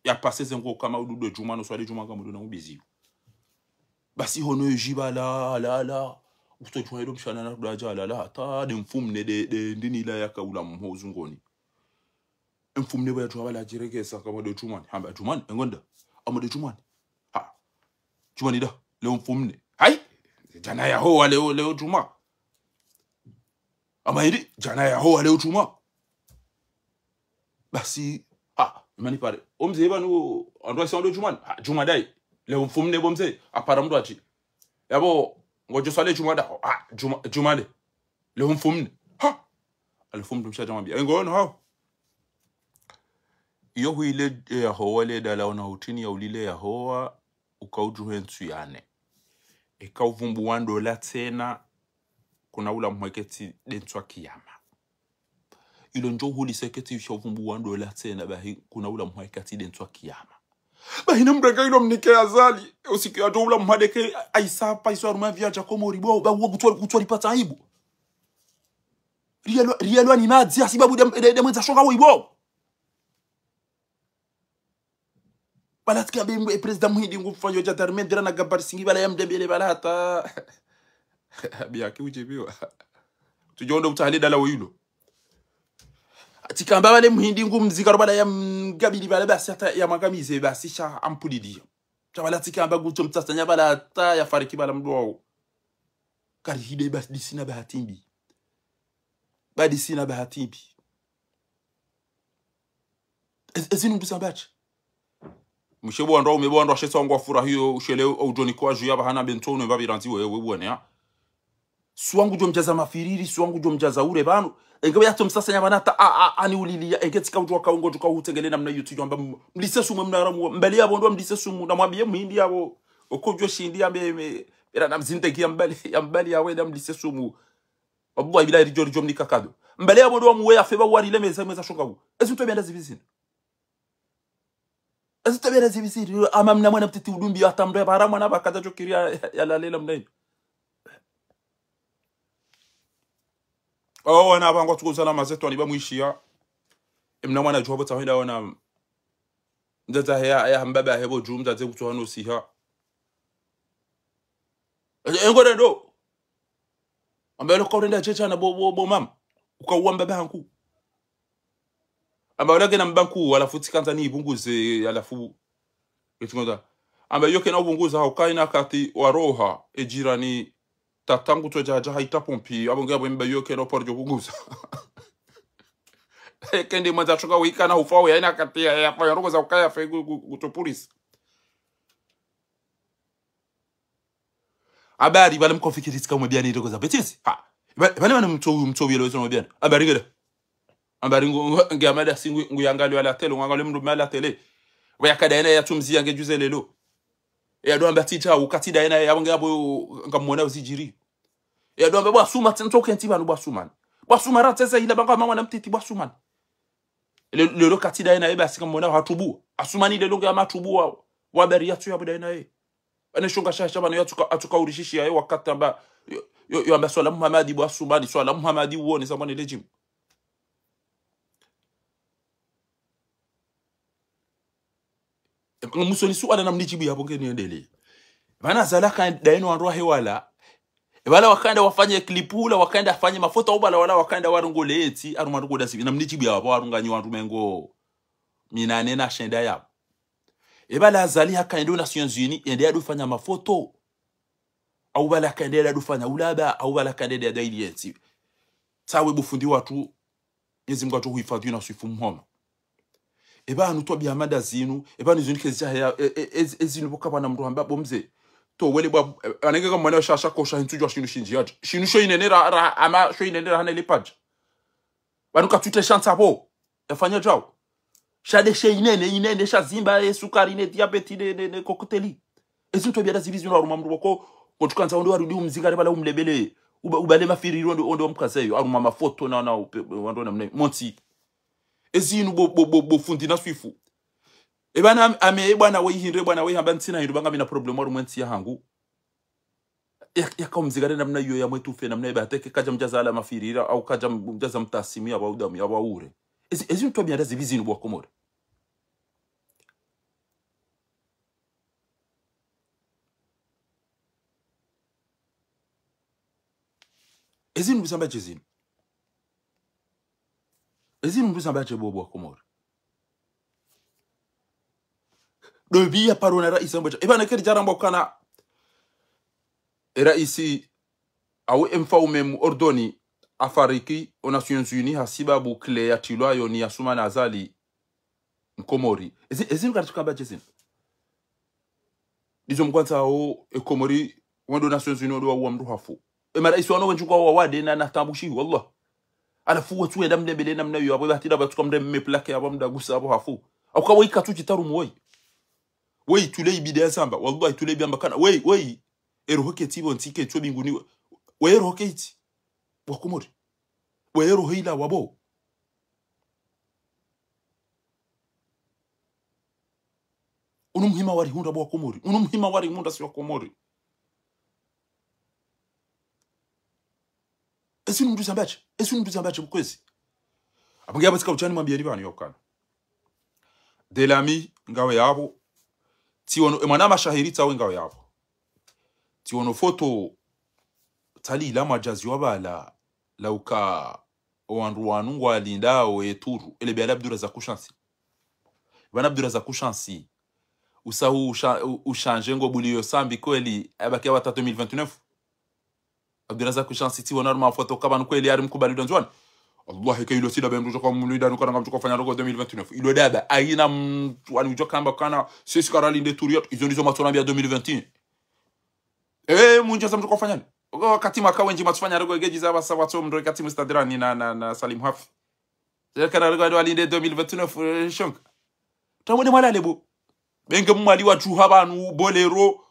Ya pase ze ngo kama udu ndo djuma, no swali djuma kama udu na umbiziyo. Basi hono edji pvala, la, la. Kutsodjuwa ndo mshana na kudaja, la, la. Hata de mfumne de, de, ndini la yaka ula mhozu ngoni. Mfumne pvo yadjuwa pvala adjiregesa kama ndo djumani. Hamba, djumani, engonda. Ama ndo djumani. Ha. Djumani da, leo mfumne. Hayi! Djana ya howa leo, leo djuma. Ama hili, djana ya howa leo djuma. Basi, ha, imani pare. O mze pvanu, andru wasi wando djumani. Ha, djuma dayi. Leo mfumne pvo mze, apara mndru atsi. Yapvo, ngodjo swali djuma da. Ha, djuma, djumani. Leo mfumne. Ha! Alifumne mshe adja mwambiya. Engo ono hao. Iyo huile, eh, yahowa le dala ona hutini ya ulile yahowa, uka udjuhe ntsu yane. Eka uvumbuwa ndola tsena, kuna ula mweketsi de ntsu ya kiyama. Ilo ndjo uhulise ketsi sha uvumbuwa ndola tsena, bahi kuna ula mhwa ikatsi de ntswa kiyama. Bahi na mrenga ilo mnike Azali, usiku ya ndo ula mhwa deke, aisa, paiso aruma vya dja Komori bo, ba uwa kutwali, kutwali pata aibu. Rielwa, rielwa ni madzi, hasibabu de, de, de mwendza shonga wo ibo. Bala tsika be mwe président muhindi ngu fanyo dja darme ndira na gabari singi bala ya mdembele bala hata. Biya ki ujibiwa. Tujonde utahali dala wo ilo. Tsika amba bale muhindi ngu mzika ro bala ya mgabili bala basi hata ya mwangamize basi sha ampulidi. Sha bala tsika amba nguto mtsasanya bala hata ya fariki bala mdru wao. Kari hide basi disina bahati mbi. Ba disina bahati mbi. Ez-, ezinu mbuza mbache. Mshe bo wandru, ume bo wandru, ashe swangu afurahiyo, ushele, au djoni kwa juya, bahana bentso, no, mbabi randzi, we, we, bwene, ya. Swangu djo mdjaza mafiriri, swangu djo mdjaza ure, banu. Enge we yato msasanya bana, ta, a, a, ani uliliya, enge tsika udjwa kaungo, djuka utengele namna iyo, tsidjwa mba, m-, mlise sumu, mna ramu, mbali ya bo ndo mlise sumu, na mwambiye muhindi ya bo, oko djo shindi ya mbe, me, era na mzinde ki ya mbali, ya mbali ya we, na mlise sumu. Wallahi billahi ridjo, ridjo mnika kado. Mbali ya bo ndo wa muwe ya feba wari le meza, meza shonga wu. Ezi ntwabiya nda zibi zinu. Ezi ntwabiya nda zibi zinu. Ama mna mwana mtiti udumbi ya tamdo ya bara mwana ba kadja djo kiri ya, ya, ya lalela mna inu. Awo wana ba ngwatsuko zala mazeto ani ba mwishiya. Emna mwana djuwa bo tsa hwenda wana. Mdzadze he ya, ya hamba ba he bo dju, mdzadze kutsu hano siha. E, engo rendo. Amba yolo kaurenda checha na bo, bo, bo mama. Uka uwa mbaba hangu. Amba yolo kena mbanku, halafu tsikandza ni ibunguze, halafu. Itsikandza. Amba yo kena ubunguza, hauka ina kati waroha, ejirani, tatangu to jaja haita pompi, abo nge abo mba yo kena uparo jo bunguza. Kende mwanza choka wika na ufa ya ina kati ya, ya, ya roho za ukaya fe gu-, gu-, gutopurisi. Habari, bale mkofikiri tsika umwe biani ndoko za bêtise. Ha. Ba-, bale wana mtso, mtso yelo wezo mwe biani. Habari ngela. Habari ngu, ngu, nge amada si ngu, ngu yangalio ala télé, ngu yangalio mndru mala télé. Waya kada ena ya tumzi yange juze lelo. Ya ndo amba tija, ukati da ena ya wange abo ngamwona uzijiri. Ya ndo amba bwa suma, tsi ntsoke ntsi banu bwa suma. Bwa suma ratseza ila banga mwana mtiti bwa suma. Le-, lelo kati da ena ye basi kamwona hatubu. Asumani lelo nge ama tubu wa, wa bari yatsu ya buda ena ye. Ane shonga shasha bana yatsuka, atsuka urishishi ya ye wakati amba, yo, yo, yo amba swala Muhammadi bwa sumani, swala Muhammadi uone sa mwane lejimu. Musoni suala na mnijibu ya bonge ni endele. Bana zala kaenda eno wandru wa hewala. Ebala wakaenda wafanye clip hula, wakaenda wafanye mafoto, au bala wala wakaenda warongole eti, aruma rongo dasi, na mnijibu ya wabo warunga nyi wandru mengo minane na shenda yabo. Ebala Azali hakaenda Nations Unies, ende yadufanya mafoto. Au bala hakaenda yadufanya ulaba, au bala hakaenda yadaili eti. Tsawe bufundi watru, Mwenyezi Mungu atso huhifadhi na swifu mhono. Eba anu twabiya mada zinu, eba ni zinu kezi jaheya, e, e, e, e zinu boka bana mndru hamba bo mze. To wele bwa, e, anenge ka mwana shasha kosha hintsu jwa shinu shinji yadja. Shinu sho inene ra, ra, ama sho inene ra hana ile padja. Banu katsute shantsa bo. Yafanya djao. Sha de she inene, inene, sha zimba, e sukari, ne diabète, ne, ne, ne kokoteli. Ezi ntwabiya da zibi zinu haruma mndru boko, kotsukandza onde warudi umzingare bala umlebele, uba-, ubale mafiriri onde, onde wamkazeyo, haruma mafoto na, na, upe, wandru na mne, montsi. Ezinu bo, bo, bo, bo fundi na swifu. Ebana am-, ame, ebwana weyi hindre, bwana weyi hamba ntsina hindru, banga mina problème harumwa entsi ya hangu. Ya, yaka umzingare namna iyo ya mwetufe, namna iba hateke, kaja mjaza ala mafirira, au kaja mjaza mtasimu ya ba udamu, ya ba ure. Ezi, ezi ntwabiya da zibi zinu bo wa Komori. Ezinu mbuza mbache zinu. Ezinu mbuza mbache bo wa Komori. Dobi ya paro na raisi ambacha. Eba na keri jara mbo kana e raisi au emfaume mu Ordoni afariki o Nations Unies hasibabu kile ya tilwa yo ni ya suma na Azali Mkomori. Ezi, ezi nukari tukamba jezinu. Ndizo mkwantsa o, e Komori, wendo Nations Unies wendo wa uwa mndru hafu. E maraisi wano wendji kwa wawade na, na tabu shi, wallah. Halafu wetsu wenda mlembele namna iyo, abo batida batsuka mreme plaque, abo mdagusa, abo hafu. Au kawa ika tu jitarumu woyi. Woyi, tule ibide ya zamba. Wallah, tule ibiyamba kana. Woyi, woyi. E roho ketsi bo ntsi ketsi wo binguni. Woyi, e roho ketsi. Wa Komori. Woyi, e roho ila wabo. Unu muhima warihundra bo wa Komori. Unu muhima warihundra si wa Komori. Ezi nundu zambadje. Ezi nundu zambadje bukwezi. Apvo nge apvo tsika udjani mwambiyeni pvanu ya ukana. Delami ngawe yapvo. Tsiono, e mwana mashahiri tsawe ngawe yapvo. Tsiono foto tsali ila mwadjazi wa pvala la uka owandru wanu ngwalindao ye turu. Ele be ala Abdourazak Shansi. Pvana Abdourazak Shansi. Usa usha-, u-, ushanje ngo buliyo Sambi kweli, abaki ya watatu deux mille vingt-neuf. Abdourazak Shansi tsi wona harumwa foto ka pvanu kweli ari mkubali ndo Ndzuwani. Wallahi ka ilo sida be mndru udjo ka mlida nuka nanga mtsuka fanya rogo deux mille vingt-neuf. Ilo daba, ayina mndru wani udjo kamba kana, sisi karalinde turu yatru, izo ndizo matsona mbia deux mille vingt et un. Eh, mundjeza mtsuka fanyani. Ogo wakati mwaka wendji matsufanya rogo egeji za basa watso mndru wakati Mustadrani na, na, na Salim Hafi. Zeka na rogo ndo alinde deux mille vingt-neuf, eh, shonga. Tamwende mwalale bo. Be nge mwali wa djuha pvanu, bolero.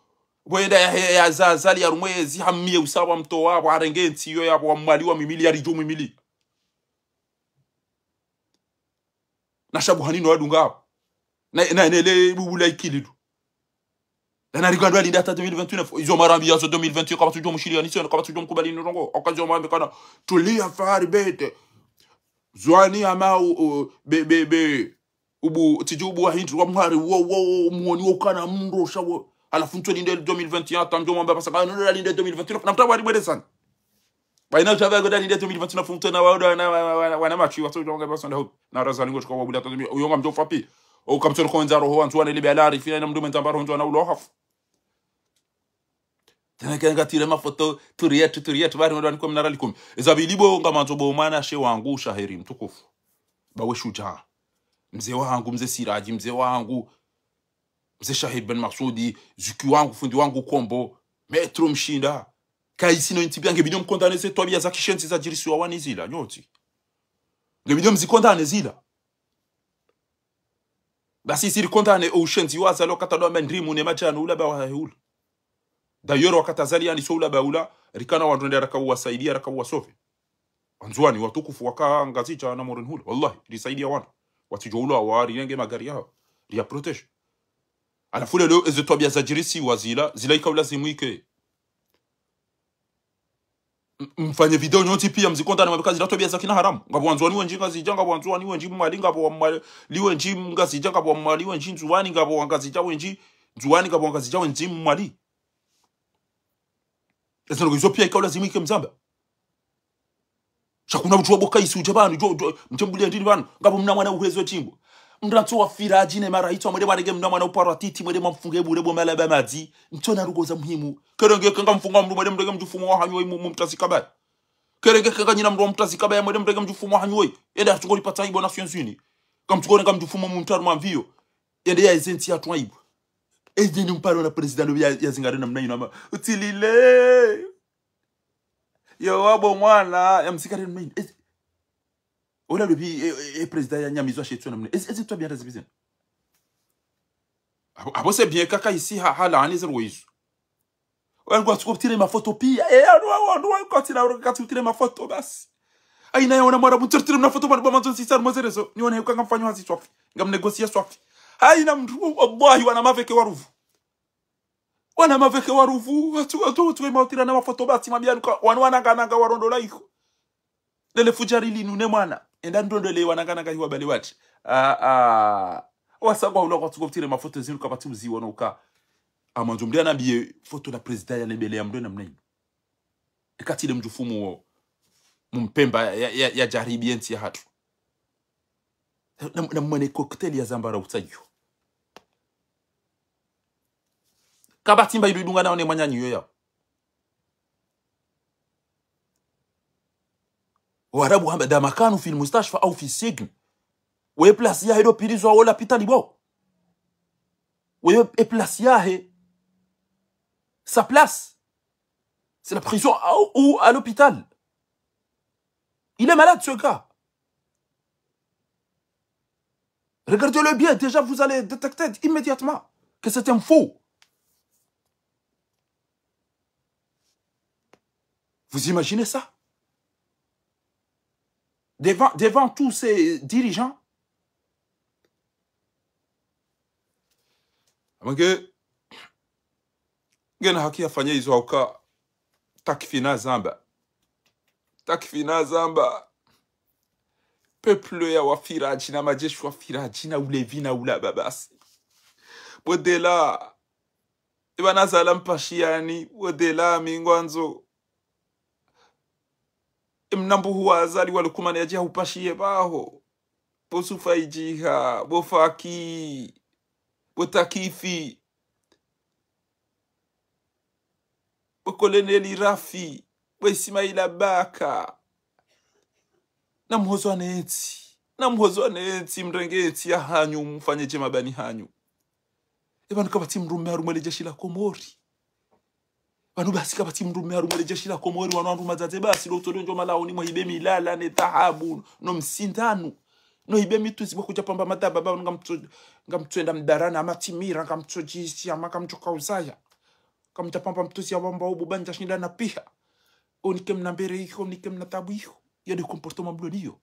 Bo yenda ya, ya, ya za, zali ya rumwezi, hamiye usawa mtowa, warenge ntsi yo ya, wa mwali wa mimili, ya ridjo mimili. Na shabu hanino wadunga apvo. Na, na, na ile bubula ikilidu. Dana rigando alinde hata deux mille vingt-neuf. Izo marambi yazo deux mille vingt, kapvatsu djo mshiliya ni sio, kapvatsu djo mkubali ni rongo. Okazi yo marambi kana, tulia fahari bete. Ndzuwani ama u, u, be, be, be. Ubu, tsidji ubu wa hindri, wa mwari, wo, wo, wo, mwoni wo kana mndro, sha wo. Halafu ntsu linde deux mille vingt et un, hata mdjo mwamba pasa, kana ndo linde deux mille vingt-neuf, na mtawa limwele sana. Ba ina udjaba ngo dalinde deux mille vingt-neuf, mtsu na wa, wa, wa, wana matshi, watsu udjo mwamba pasa nda hubi. Na raza lingo shika wa bula tatu, uyo nga mdjo fapi. O kapvatsu konza roho, wa Ndzuwani libe ala arifina, ina mndru mendza mba roho, Ndzuwani ulo hafu. Tsena kenga tire mafoto, turu yatru, turu yatru, bari ndo wani kwa mnara likumi. Eza pvili bo ngamandzo bo mwanashe wangu shahiri mtukufu. Ba we shudjaa. Mze wangu, mze Siraji, mze wangu. Mze Shahid Ben Masudi, zuki wangu, fundi wangu Kombo. Maître Mshinda. Kayisina intsi pia nge bidi mkondane ze twabiya za kishenzi zadjirisiwa wani zila, nyontsi. Nge bidi mzikondane zila. Basi siri kondane o ushenzi wa zalo kata ndo amba ndrimu ne madjanu ula ba wahahe ula. D'ailleurs, wakati Azali yani so ula ba ula, rikana wandru nde raka uwasaidia, raka uwasove. Wandzuwani watukufu waka Ngazidja na Moroni hule. Wallahi, risaidia wandru. Watsidjo ula wa rirenge magari yao. Riya protège. Halafu leo, eze twabiya zadjirisiwa zila, zila ika ulazimu ike. M-, mfanye video nyontsi pia mzikondane mwambe ka zila twabiya za kina haramu. Ngapvo Wandzuwani wendji Ngazidja, ngapvo Wandzuwani wendji Mwali, ngapvo wa Mwali wendji Ngazidja, ngapvo wa Mwali wendji Ndzuwani, ngapvo wa Ngazidja wendji Ndzuwani, ngapvo wa Ngazidja wendji Mwali. Eze ndrongo izo pia ika ulazimu ike mzamba. Sha kuna mndru wa bo kayisi udja pvanu, djo, djo, mdje mbuliye ndini pvanu, ngapvo mna mwana uhezwa tsimbo. Mndru atso wa Firaji ne mara itso, mwende mwarenge mna mwana uparwa titi, mwende mwamfunge bure bo malaba madzi, mtsona ndrongo za muhimu. Kerenge kenga mfunga mndru, mwende mrenge mdjufumu wa hanyu we mu-, mumtasi kabaya. Kerenge kenga nyina mndru wa mtasi kabaya, mwende mrenge mdjufumu wa hanyu we. Ende atsungo lipatsa ibo Nations Unies. Kamtsuko renga mdjufumu mumtaru mamviyo. Ende ya eze ntsi yatru aibu. Eze ni mparo na président ya, ya zingare namna inu ama. Utsilile. Yo wabo mwana, ya mzikare namna inu. Eze, ola lobi, e, e, e président ya nyamizwa shetsu namna. Eze, eze twabiya nda zibi zinu. Apvo, apvo c'est bien kaka isi ha, halaani ze ndrongo izo. Wanu kwatsuko ptire mafoto pia. E, anu, anu, anu, anu, kwatsi na, anu, kwatsi ptire mafoto, basi. Ayina ya wana mwarabu, ntsu ptire mafoto, mwana, ba mandzo, sisa, mwa ze réseaux. Ni wana yuka ngamfanyo hazi swafi. Ngamnégocier swafi. Ayina mndru, wallahi, wana maveke wa ruvu. Wana maveke wa ruvu, watsu, watsu, watsu, watsu, mautira na mafoto, basi, mambia, nuka, wanu wananga, nanga, warondola iko. Lele fudjari linu ne mwana. Enda ndondole wananga nanga hiwa bale wati. Ah, ah. Wasangwa hula kwatsuko ptire mafoto zinu kapvatsi uziwa no uka. Amandzo mndru anambiye foto la président ya lebele ya mndru namna inu. Eka tsi le mdjufumu wo. Mumpemba ya, ya, ya djaribi ye ntsi ya hatru. Na, na mwene cocktail ya zambara utsayo. Kapvatsi mba ilu idunga na one mwananyi yo yao. Warabu hamba, "Da makanu fil mustashfa au fi sijni." Weye place yahe ndo prison au lapitali bo. Weye place yahe. Sa place. C'est la prison au, ou à l'hôpital. Il est malade, ce gars. Regardez-le bien, déjà vous allez détecter immédiatement que c'est un fou. Vous imaginez ça ? Devant, devant tous ces dirigeants, Amange, ngena haki yafanye izo hauka takfina zamba. Takfina zamba. Peuple ya wafiraji na majeshi wafiraji na ulevi na ulaba basi. Bodela. Iba nazala mpashiyani, bodela mi ngwandzo. Imnambuhu wa Azali wa Lukumani yadje hupashiye baho. Bo Sufa Idjiha, bo Faki, bo Takifi, bo Koloneli Rafi, bo Ismaila Baka. Namhozwa ne ntsi. Namhozwa ne ntsi, mrenge ntsi ya hanyu, mfanye dje mabani hanyu. Eba nukapvatsi mdrume harumwa le jeshi la Komori. Pvanu basi kapvatsi mdrume harumwa le jeshi la Komori, wanu wandru madzadze basi, lo utolio ndjo malaoni, mwahibe milala, ne dhahabu, no msindanu. No hibe mitsuzi, bo kudja pamba madaba, ba ngamtso-, ngamtsoenda mdarana, amatsimira, ngamtsodjisi, ama ngamtsoka uzaya. Ngamdja pamba mtsuzi ya wamba ubu bandja shinda na piha. Onike mna mbere iho, onike mna tabu iho. Iyo nde comportement mloliyo.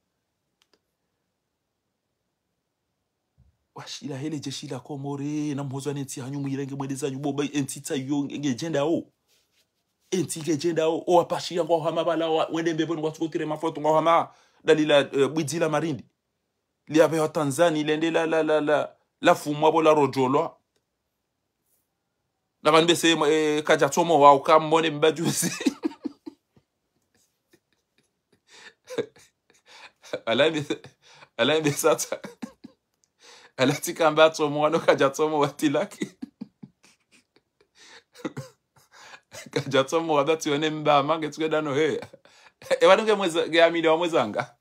Washila hele jeshi la Komori, namhozwa ne ntsi hanyu mwirenge mwende zanyu boba, entsi tsa yo nge-, ngedjendao. Entsi ngedjendao, o wapashiya ngwao hama bala, wa-, wende mbepvoni ngwatsukotire mafoto ngwao hama, dalila, eh, bwidzi la Marindi. Liapve wa Tanzani, lende la, la, la, la, la fumwa bo la rodjolwa. Na pvanu bese, eh, kadja tsomo wao kamone mbajuzi. Ala mbe-, ala mbe sata. Ala tsikamba tsomo wano kadja tsomo watilaki. Kadja tsomo wabati wone mba mange tsuke dano he. E wanu nge mweza, nge amini wa mwezanga.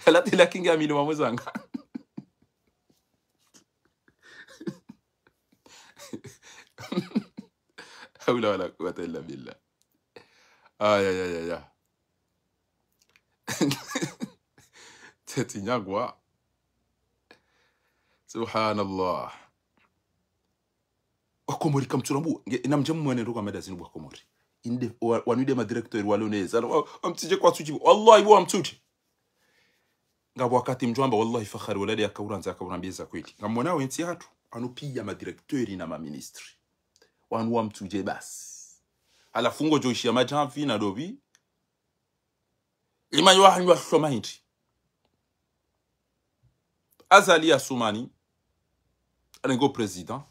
Ala tilaki nge amini wa mwezanga. Hawla wala quwwata illa billah. Ay, ay, ay, ay, ay. Teti nyagwa. Subhanallah. Wakomori kamtsurambu. Nge, namdje mwone ndo kwa mada zinu bo Wakomori. Inde, wa-, wanu nde madirecteur walo neza. Wa-, wamtsudje kwatsudji. Wallahi, bo wamtsudje. Ngapvo wakati mdjo amba, wallahi, Fakhari, wala nde yakaurandza, yakaurambia za kweli. Ngamwona wo entsi hatru, wanu piya madirecteur na maministre. Wanu wamtsudje basi. Halafu ngodjo ishiya madjamvi na dobi. Lima yo hanyu wasoma hindri. Azali Assoumani, alengo président.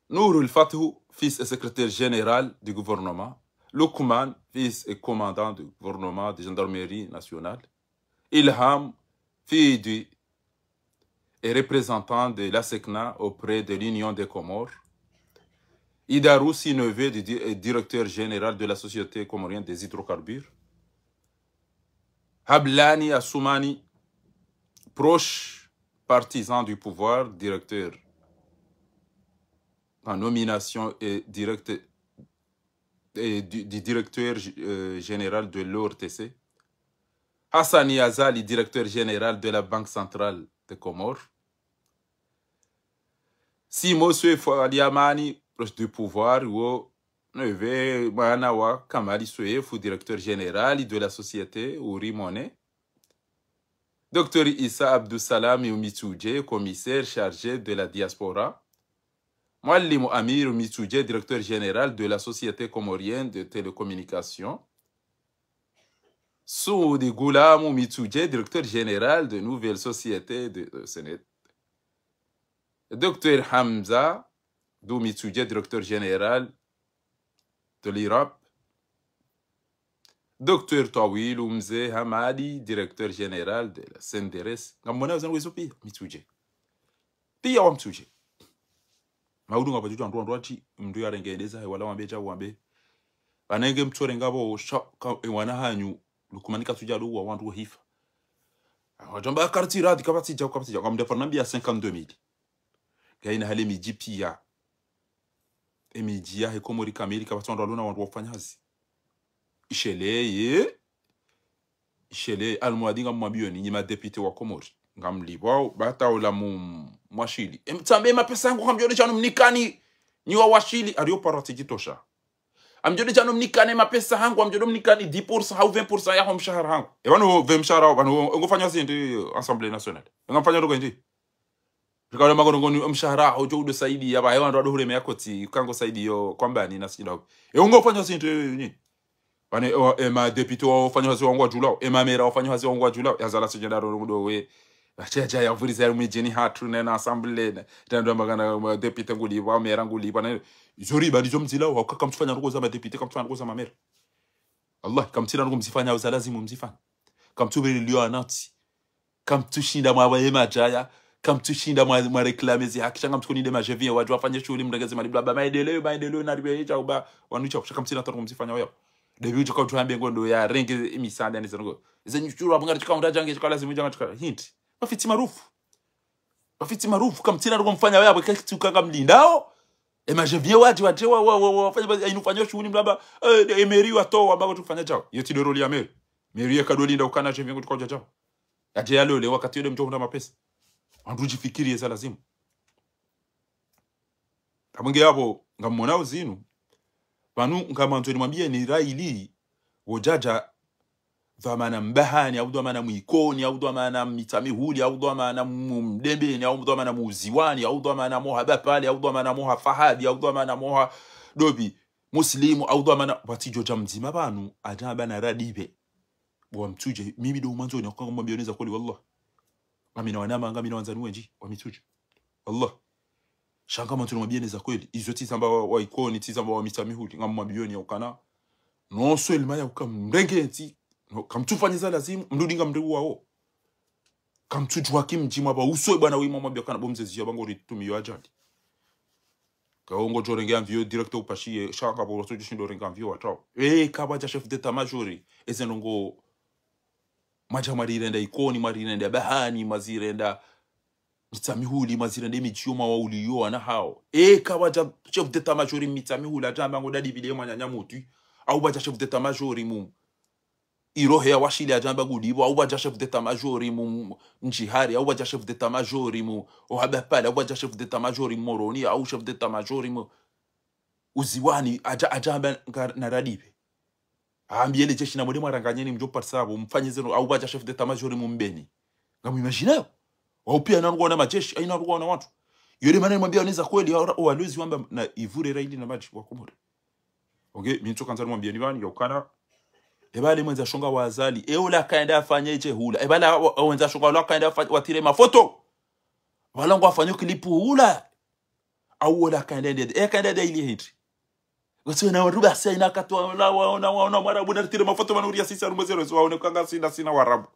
Nour El Fath, vice et secrétaire général du gouvernement. Loukman, vice et commandant du gouvernement de gendarmerie nationale. Ilham Fidi est représentant de l'ASECNA auprès de l'Union des Comores. Idaroussi, neveu du di-, euh, directeur général de la Société comorienne des hydrocarbures. Hablani Assoumani, proche partisan du pouvoir, directeur en nomination et direct-, et du, du directeur, euh, général de l'O R T C. Hassani Azali, directeur général de la Banque centrale des Comores. Simon Soefo Aliamani, proche du pouvoir, wo neveu mwana wa Kamali Soefo, directeur général de la société Ouri Money. Docteur Issa Abdou Salam Mitsudje, commissaire chargé de la diaspora. Mwalimu Amir Mitsudje, directeur général de la Société comorienne de télécommunication. Soudi Goulamou Mitsudje, directeur général de nouvelle société de, de Sénét. Docteur Hamza Dou Mitsudje, directeur général de l'IRAP. Docteur Tawilou Mze Hamadi, directeur général de la C N D R S. Ngamwona wazanu wezo piya, Mitsudje. Piya wamtsudje. Maudu ngapvadjo wandru wandru watsi, mndru yarenge ndeza, he wala wambe dja wambe. Pvanenge mtsorenga pvo, sha, ka, e wana hanyu, Lukumani katsudja luwa wandru wahifa. Wadjamba kartsi radi, kapvatsidja, kapvatsidja. Ngamdja pvanu nambiya cinquante-deux mille. Ngayina hale midji piya. E midji yahe Komori kamili kapvatsi wandru walona wandru wafanya hazi. Isheleye. Isheleye. Almwadi ngamwambiyoni nyi madéputé wa Komori. Ngamlipvwao, bata ola mu-, mwashili. E mtsambe mapesa yangu kamdjone shanu mnikani. Nyi wa washili, ariyo parati djitosha. Amdjone shanu mnikane mapesa hangu, amdjone mnikani dix pour cent hau vingt pour cent yaho mshahara hangu. E pvanu vingt mshahara, pvanu ngofanya zindri Assemblée nationale. Ngamfanya ndoko indri. Kaula makono ngoni mshahara, ojo udo saidi, yaba hewa ndo ado hureme ya koti, kango saidi yo, kwamba ni nasi kidogo. E ungo ufanya sinto yo, yo, ni. Pane, e, e ma député wa ufanya hazi wangu wa julao, e ma maire wa ufanya hazi wangu wa julao, ya zala sijenda ro ngudo we. Ache acha ya vuriza ya mwijini hatru, ne na assemblée, ne. Tendo magana, ma député nguli, wa maire nguli, pane. Zori, ba dizo mzila, wa ka kamtsufanya ndrongo za ma député, kamtsufanya ndrongo za ma maire. Allah, kamtsina ndrongo mzifanya, uza lazimu mzifanya. Kamtsubiri liyo anati. Kamtsushinda mwa waye madjaya, kamtsushinda mwa, mwa réclamer zi haki, sha ngamtsuko ninde ma G V wadjo wafanye shughuli mrengeze mali baba, maendeleo, maendeleo, na ribe, sha uba, wanu sha, sha kamtsina tatu mzifanya wayo. Debi udjo kaudjo hambe ngondo ya renge misanda ni zango. Ze nyushuru, abunga tsuka unda jange, tsuka lazimu janga, tsuka, hint. Mafitsi marufu. Mafitsi marufu, kamtsina ndrongo mfanya wayo, kesi ukanga mlindao. E ma G V wadji, wadji, wa, wa, wa, wa, wafanya, ba, inu fanya shughuli mlaba, e, e, mairie wato, wabako tufanya djao. Yo tsi ndo rôle ya maire. Mairie ye kadolinda ukana G V ngo tsuka udja djao. Yadje yalole wakati yode mdjo hunda mapesa. Wandru djifikiri yeza lazimu. Kamwenge yapvo, ngamwona uzinu. Pvanu ngamandzo nimwambie ni raili, wodjadja, dhwamana Mbahani, au dhwamana Mwikoni, au dhwamana Mitsamihuli, au dhwamana Mu-, Mdembeni, au dhwamana Muziwani, au dhwamana moha Bapale, au dhwamana moha Fahadi, au dhwamana moha Dobi, Muslimu, au dhwamana, pvatsi djodja mdzima pvanu, adja bana radibe. Bo wa Mitsudje, mimi ndo mwandzo ni wakanga mwambia neza kweli, wallah. Ngamina wanama, ngamina wandzani wendji, wa Mitsudje. Wallah. Sha ngamwandzo nimwambie neza kweli. Izo tsi zamba wa, wa Ikoni, tsi zamba wa Mitsamihuli, ngamwambio ni ya ukana. No sweli maya uka mrenge ntsi, no, kamtsufanya za lazimu, mrudi ngamreu wao. Kamtsudjuwa kimdji mwaba uswe bwana wima mwambia kana bo mzezi ya bango ritumiyo ajali. Kaongo djo renge amvio direct upashiye, sha kabo watsudjo shindo renge amvio watrao. E, kabadja chef d'état-major, eze ndrongo mwadja mwarirenda Ikoni, mwarirenda Bahani, mwazirenda Mitsamihuli, mwazirenda midji yo mwa wauliyo wana hao. E, kabadja chef d'état-major Mitsamihuli, adja amba ngo dadi bile mwananya mutwi. Au badja chef d'état-major mu Irohe ya washili adja amba gudipvo, au badja chef d'état-major mu, mu Ndjihari, au badja chef d'état-major mu Ohabapale, au badja chef d'état-major mu Moroni, au chef d'état-major mu Uziwani, adja, adja amba nga na radibe. Ambi ele jeshi na mwende mwaranganyeni mdjo parisa apvo, mfanye zeno, au badja chef d'état-major mu Mbeni. Ngamu imagine yo. Wao pia ina ruwana majeshi, aina ruwana wandru. Yode mana nimwambia neza kweli, ya ora, o walezi wamba na ivure raili na madji wa Komori. Okay, mi ntso kandza nimwambie ni pvani, ya ukana. Eba le mwendza shonga wa Azali, e ula kaenda afanye dje hula. Eba la wa, wa, wendza shonga ula kaenda afanye, watire mafoto. Wala ngwafanye clip hula. Au ula kaenda ende, e kaenda ende ili hindri. Wasi wana waruba sa ina katwa, la waona, waona Mwarabu na ritire mafoto manuria sisi arumwe zero, so waone kanga sina, sina Warabu.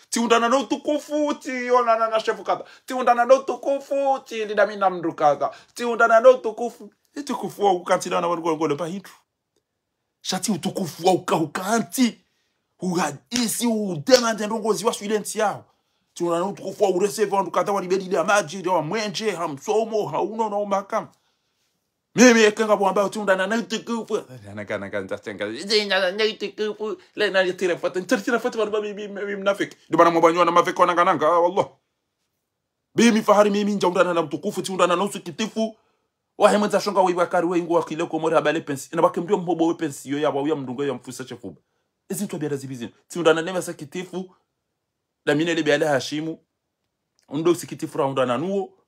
Tsi undana no utukufu, tsi onana na shefu kadha. Tsi undana no utukufu, tsi lidamina mndru kadha. Tsi undana no utukufu. Utukufu wa ukantsi na wana ngolo pa hindru. Sha tsi utukufu wa uka, ukantsi. Uhadisi, udemande ndrongo ziwa swile ntsi yao. Tsi undana no utukufu wa ureseve wandru kadha walibedi ya madji, ya wa mwenje, ha msomo, ha uno na umakama. Mimi eka ngapvo wamba tsi undana na utukufu. Naka, naka, naka, naka, naka, utukufu. Le na yatire fata. Ntari tire fata, wanu ba mi, mi, mi, mi mnafiki. Ndo mana mwabanywa na mafiki wananga, nanga, ah, wallah. Mimi Fahari, mimi ntsa undana na utukufu, tsi undana na usikitifu. Wahe mwendza shonga we Bakari we ingu wakile Komori habale pensi. Ina bake mdru mhobo we pensi, yo ya wa uya mndru ngo ya mfusa shefuba. Ezi ntwabia razibi zinu. Tsi undana na usikitifu. Damine le biale Hashimu. Undo usikitifu ra undana nuwo.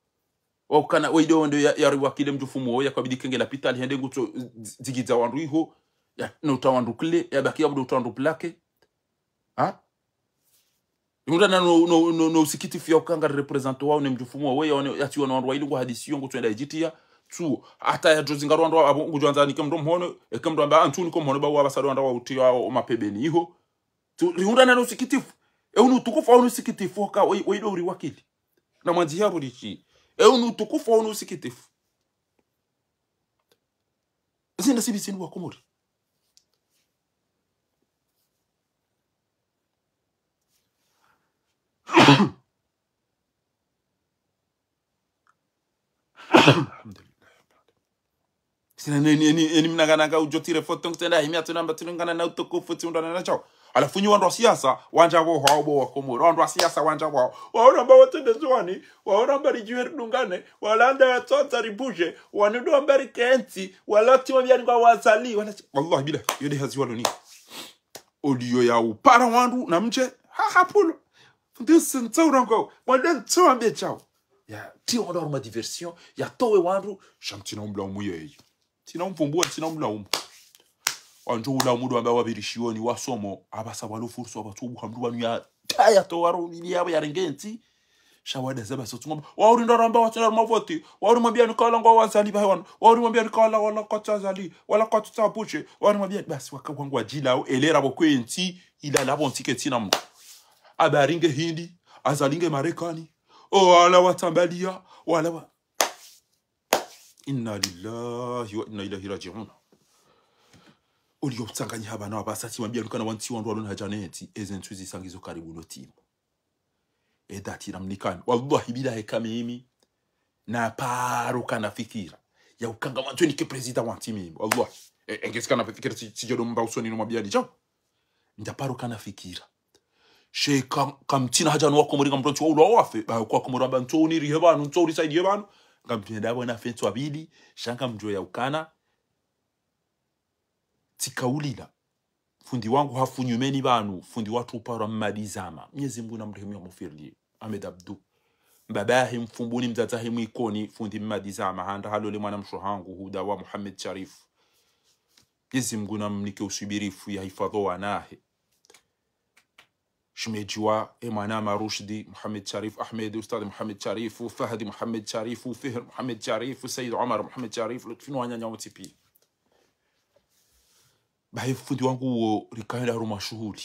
Wa ukana, weide wendo ya, ya riwakile mdjufumu wo, ya kabidi kenge lapitali, hende ngutso, dzi-, dzigidza wandru iho, ya, no uta wandru kle, ya baki ya budo uta wandru plake. Ha? Undana no, no, no, no usikitifu ya ukanga représente wao ne mdjufumu wo, ya one, ya tiwa na wandru wa ili ngwa hadisi yo, ngutso enda ijitiya, tsu, hata ya djozi ngaro wandru wa, abu, ngudjo andza nike mdru mhono, eke mdru amba, antsu niko mhono, ba wa basado wandru wa uti wa, o mapebeni iho. Tsu, riundana no usikitifu. E unu utukufu, au unu usikitifu, waka, we, we ido uriwakili. Na mwandzihi ya bulishi. E unu utukufu, au unu usikitifu. Ezi nda sibi sinu wa Komori. Alhamdulillah. Sina neni, eni, eni mnangananga udjo tire foto, ngu tsenda himi atsu namba tsi undana na utukufu, tsi undana na shao. Halafu nyi wandru wa siasa, wandza pvo hwao bo wa Komori, wandru wa siasa wandza pvo hwao. Waona amba watsende Ndzuwani, waona amba ridjuwe ridungane, wala anda ya tsotsa ribuje, wanu ndo amba rikentsi, wala tsi wambia ni ngwa wazali, wala tsi, wallahi bila, yo nde hazi walo ni. Oliyo ya upara wandru, na mdje, ha, ha, pulo. Ndisi ntsa urongo, mwende ntsa wambe shao. Ya, tiye wandru harumwa diversion, ya towe wandru, sha ntsina umlaumu yeye. Ntsina umvumbua, ntsina umlaumu. Wandru ulaumu ndo wamba wapvirishioni, wasomo, apvasa walo fursa, wapvatsu ubuha mndru wanu ya, ta ya towa ro, ili yawe ya renge ntsi. Sha wada zaba so tsungoma. Wauri ndo ramba watsina ruma voti. Wauri mwambia nikala ngwa wazali bahe wanu. Wauri mwambia nikala wala kwatsa zali. Wala kwatsa bushe. Wauri mwambia basi waka wangu wajila o. Elera bo kwe ntsi. Ila labo ntsi ke tsina mndru. Abaringe Hindi. Azalinge Marekani. O wala watambalia. Wala wa Inna lillahi wa inna ilaihi rajiun. Uliyo utsanganyiha pvanu apvasa tsi wambia nukana wantsi wandru walona haja nentsi, eze ntsu zisangizo karibu no timu. E dati la mnikani. Wallahi billahi eka mimi, na paro kana fikira. Ya ukanga mwandzo nike prezida wantsi mimi. Wallahi. E, engesi kana fikira tsi, tsi jodo mba usoni no mwambia ni jao. Ndja paro kana fikira. She ka, kamtsina haja no wakomori ngamdjo ntsi wa ulwa wafe. Ba kwa komori amba ntso unirihe pvanu, ntso unisaidiye pvanu. Ngamdjo nenda pvo na fentsi wa pvili, sha ngamdjo ya ukana. Tsikaulila. Fundi wangu hafu nyumeni pvanu, fundi watru uparwa Mmadi Zama. Mnyezi Mngu na mrehemu ya mufirli. Ahmed Abdou. Mbaba yahe Mfumbuni, mdzadze yahe Mwikoni, fundi Mmadi Zama. Handa halole mwana mshe hangu, Huda wa Mohamed Sharif. Mnyezi Mngu na mnike usubirifu ya hifadho wanahe. Shemedji wa, e mwana ma Rushdi, Mohamed Sharif Ahmed, Ustadh Mohamed Sharif, Fahdi Mohamed Sharif, Fihr Mohamed Sharif, Said Omar Mohamed Sharif, Lutfi no wananya wontsi pia. Bahi fundi wangu wo rikaenda harumwa shuhuli.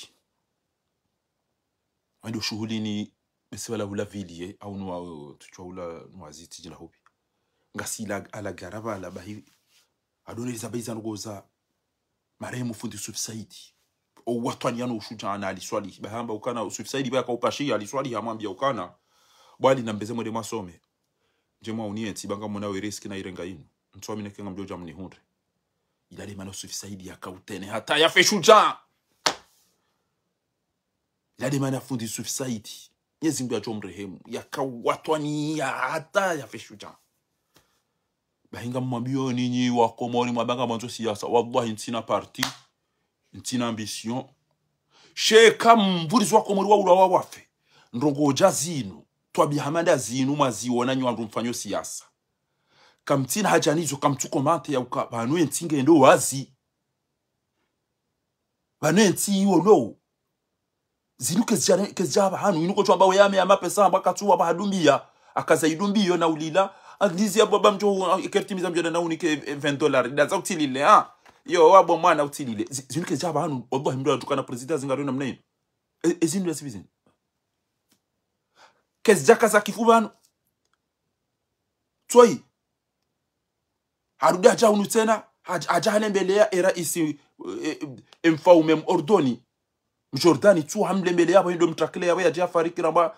Wendo shuhuli ni besi wala hula vili, eh, au nwa, tuchwa hula nwa ziti jila hubi. Ngasi ila ala gara pvala bahi. Adoneleza baiza ndrogoza. Marehemu fundi Yusuf Saidi. O watwani yano ushujaa na Ali Swalihi. Bahamba ukana Yusuf Saidi baya kaupashia Ali Swalihi hamwambia ukana. Bwali na mbeze mwende mwasome. Nje mwa uniye ntsi banga mwana we riski na irenga inu. Ntso amine kenga mdjo dja mnihundre. Ila le mana Yusuf Saidi ya kautene hata ya fe shujaa. Ila le mana fundi Yusuf Saidi. Mnyezi Mngu ya djo mrehemu. Ya kawatwani ya hata ya fe shujaa. Bahi ngamwambio nyinyi wakomori mwabanga mwandzo siasa. Wallahi ntsina parti, ntsina ambition. She kamvurizi wakomori wa ulawa wafe. Ndrongo dja zinu, twabiya hama nda zinu mwaziona nyi wandru mfanyo siasa. Kamtsina haja nizo kamtsu komante ya uka, pvanu entsi ngendo wazi. Pvanu entsi iwo lo. Zinu kezidja, kezidja pvahanu, inu kotsu amba weyame ya mapesa, amba katsuwa pvahadumbiya, akaza idumbiyo na ulila, anglizi ya baba mdjo, ikertimiza mdjo na unike, eh, vingt dollars, ndaza utsilile, ha? Yo, wabo mwana utsilile. Zi-, zinu kezidja pvahanu, wallahi mdru atukana prezida zingarina mna inu. E, e zinu ya sibi zinu. Kezidja kaza kifu pvanu. Tsoyi. Harudi hadja hunu tsena, hadja, hadja hanembeleya e raisi, e, e, e mfaume Mordoni. Mjordani, tsu hamlembeleya, apvo hendo mtrakile, apvo yadja fariki ramba,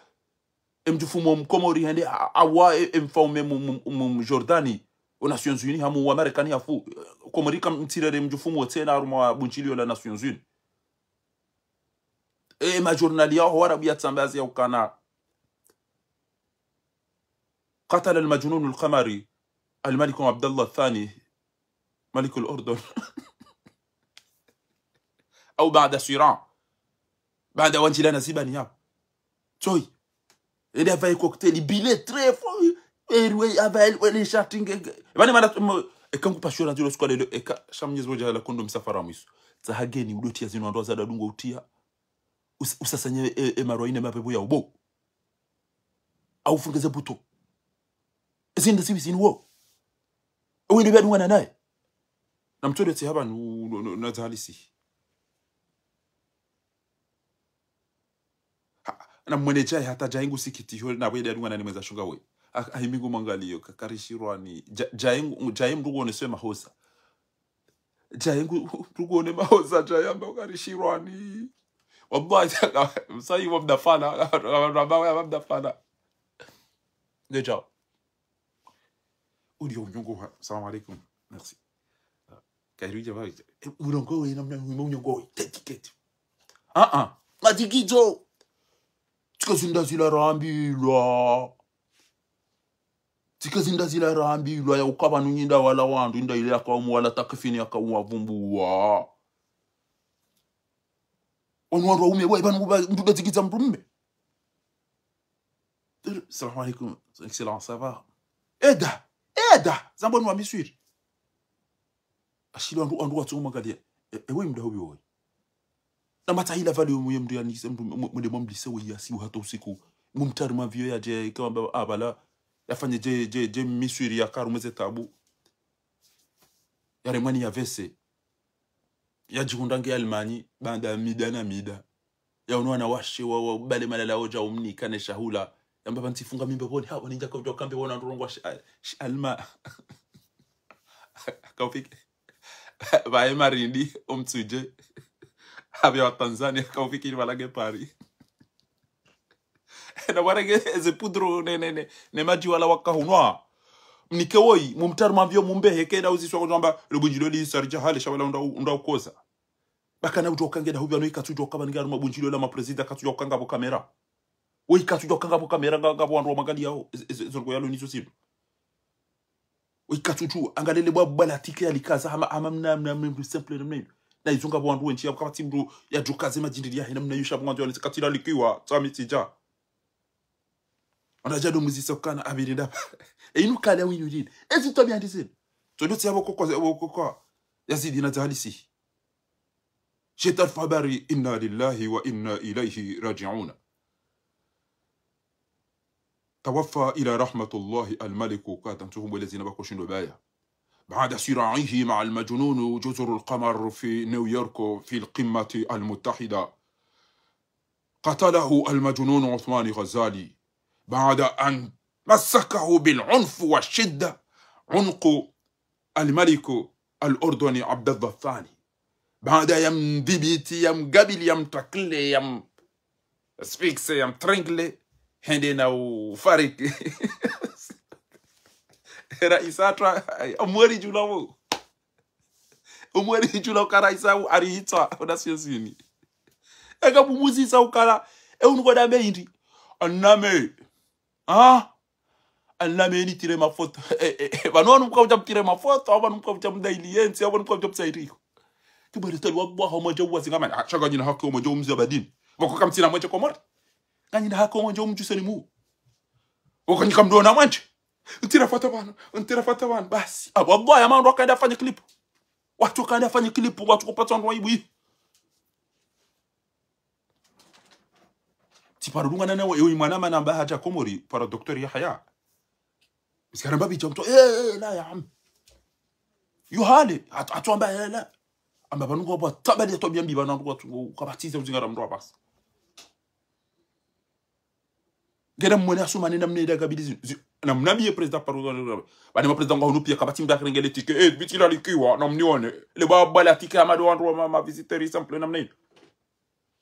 e mdjufumu Mkomori hende, a-, awa, e, e mfaume mu, mu, mu, Mjordani. O Nations Unies, hamu wa Marekani hafu. Komori kamtsirere mdjufumu wo tsena, harumwa bunjilio la Nations Unies. E, majornali yao, ho Arabu ya tsambazi ya ukana. قتل المجنون القمري الملك عبد الله الثاني ملك الأردن. أو بعد صراع. Baanda wandjilana zibani yapvo. Tsoyi. Ele avaye cocktail, bile très fort. Eriwe avaye ele shati nge, nge. Bani mana, mo, eka ngu pashora zilo skwalelo, eka, sha Mnyezi Mngu djaala kondo msafara mwiso. Tsaha geni, udotiya zinu wandru wazada dungo utiya. Us-, usasanye e, e marwa ine mapepvo ya ubo. Au fungeze buto. Ezinde sibi zinu wo. Ewe ndo bia dungana naye. Na mtsodo tsi haba nu, nu, nu, na zahalisi. Ha, na mwene djaye hata djaye ngu sikiti ho, na bwe dungana ni mweza shunga we. Ah, ah, imi ngu mwangaliyo, ka-, karishirwani. Dja-, djaye ngu, djaye mndru kuoneswe mahosa. Djaye ngu, ngu, ngu, ne mahosa, djaye amba ukarishirwani. Wallahi, msayi wa mdafana, wa mdafana. Ndeja. Uliyo unyongo ha. Salam alaikum. Merci. Kairu dja bari. E, unyongo we, namna unyongo we. Teti keti. Ah, ah. Matikizo. Tsika zinda zila rambilwa. Tsika zinda zila rambilwa ya ukaba nunyinda wala wandru, inda ile ya kaumu wala takfini ya kaumu wavumbuwa. Onu wandru waume, wa ibanu kuba, mndru be tsikiza mndru mme. Salam alaikum, excellent, ça va? Eda, eda, zambwa nwa Miswiri. Ashili wandru, wandru watsungu mwangalia. E, ewe mdahupvi woyi. Na matahila vali omuye mdru yanise, mdru, mu-, mwende mwamlise woyi yasibu hata usiku. Mumtari mavio yadje, kama baba, abala, yafanye dje, dje, dje Miswiri ya karu mweze tabu. Yaremwa ni yavese. Yadjihundra nge Almanyi, baanda mida na mida. Yaono wanawashe wa, wa, bale malala odja umnika ne shahula. Yamba pvantsi funga mimba pvoni, ha, wani ndjaka udjo kambe wona ndrongo wa shi, a, shi Alma. Kaufiki. Pvaye marindi, omtsudje. Apvia wa Tanzania, kaufiki ni pvala nge Paris. Na warenge eze poudre ne, ne, ne, ne madji wala wakahunwa. Mnike woyi, mumtari mavio mumbehe kena uziswa kuzamba, lubunjilo li sari djahale, sha wala unda, unda ukoza. Bakana udjo kangeda hupvia no ikatsudjo kaba ninga harumwa bunjilo la maprezida katsudjo kanga pvo kamera. Woyi katsudjo kanga pvo kamera nga, nga pvo wandru wa magali yao, eze, eze, eze ndrongo yalo nizo zindru. Woyi katsudjo, angalele bwa, bwa la tike ya likaza, hama, hama mna, mna, mna, mna, simple, mna, mna. Na izo nga pvo wandru wendji ya kapvatsi mdru, yadjo kaze madjindiri yahe na mna yusha pvo ngwandzo ya nise katila likiwa, tsami tsidja. Ona djado muzisa ukana, abiri ndapva. E inu kale ya winu lini. Ezi twabiya ndizini. Todo tsi abo koko, abo koko. Yazidi na zahalisi. Sheta alfabari, inna lillahi wa inna ilayhi raji'una. توفى إلى رحمة الله الملك، kata ntsuhu mbwele zina bako shindo baya. بعد صراعه مع المجنون جزر القمر في نيويورك في القمة المتحدة، قتله المجنون عثمان غزالي بعد أن مسكه بالعنف والشدة عنق الملك الأردني عبد الله الثاني. Baanda ya mdhibiti, ya mgabili, ya mtakle, ya m-, asphyxie, ya mtrangle, hende na ufariki. Raisi hatru, omweri djula wo. Omweri djula uka raisi hatru arihitsa, o Nations Unies. Eka mumuzisa ukala, e unu kwa dame indi. Aname. Ah, Alname nitire mafoto. Eh, eh, eh, pvanu wanu mkaudja mtire mafoto, au pvanu mkaudja mdaili yentsi, au pvanu mkaudja mtsairiko. Kibwere tali wa bwaha omwendje uwazi ngamani. Ah, sha nganyina haki omwendje umzi wa badini. Pvoko kamtsina mwendje Komori. Nganyina haki omwendje umdjuse ni mu. Pvoko nyika mdru ona mwendje. Ntira foto pvanu, ntira foto pvanu, basi. Ah, wallahi, ya mandru wakaenda afanye clip. Watru wakaenda afanye clip, watru kupatsa wandru wa aibu. Tsiparo dungana nawe, ewe mwana mana amba hadja Komori, para Docteur Yahya. Msikara mbabi dja mtru, eh, eh, la ya am. Yo hale, at-, atru amba, eh, la. Amba pvanu ngo bwa tabali atru biambi pvanu ngo tu, ngo kabatiza uzingara mdru wa basi. Ngena mwene Asumani namna ida kabili zi, zi, namna biye président paro, bani ma président nga hunu pia kabati mdru akrengele ticket, eh, biti la likiwa, namnione. Le ba, bala ticket amado wandru wa ma, ma visiteurs simple namna ida.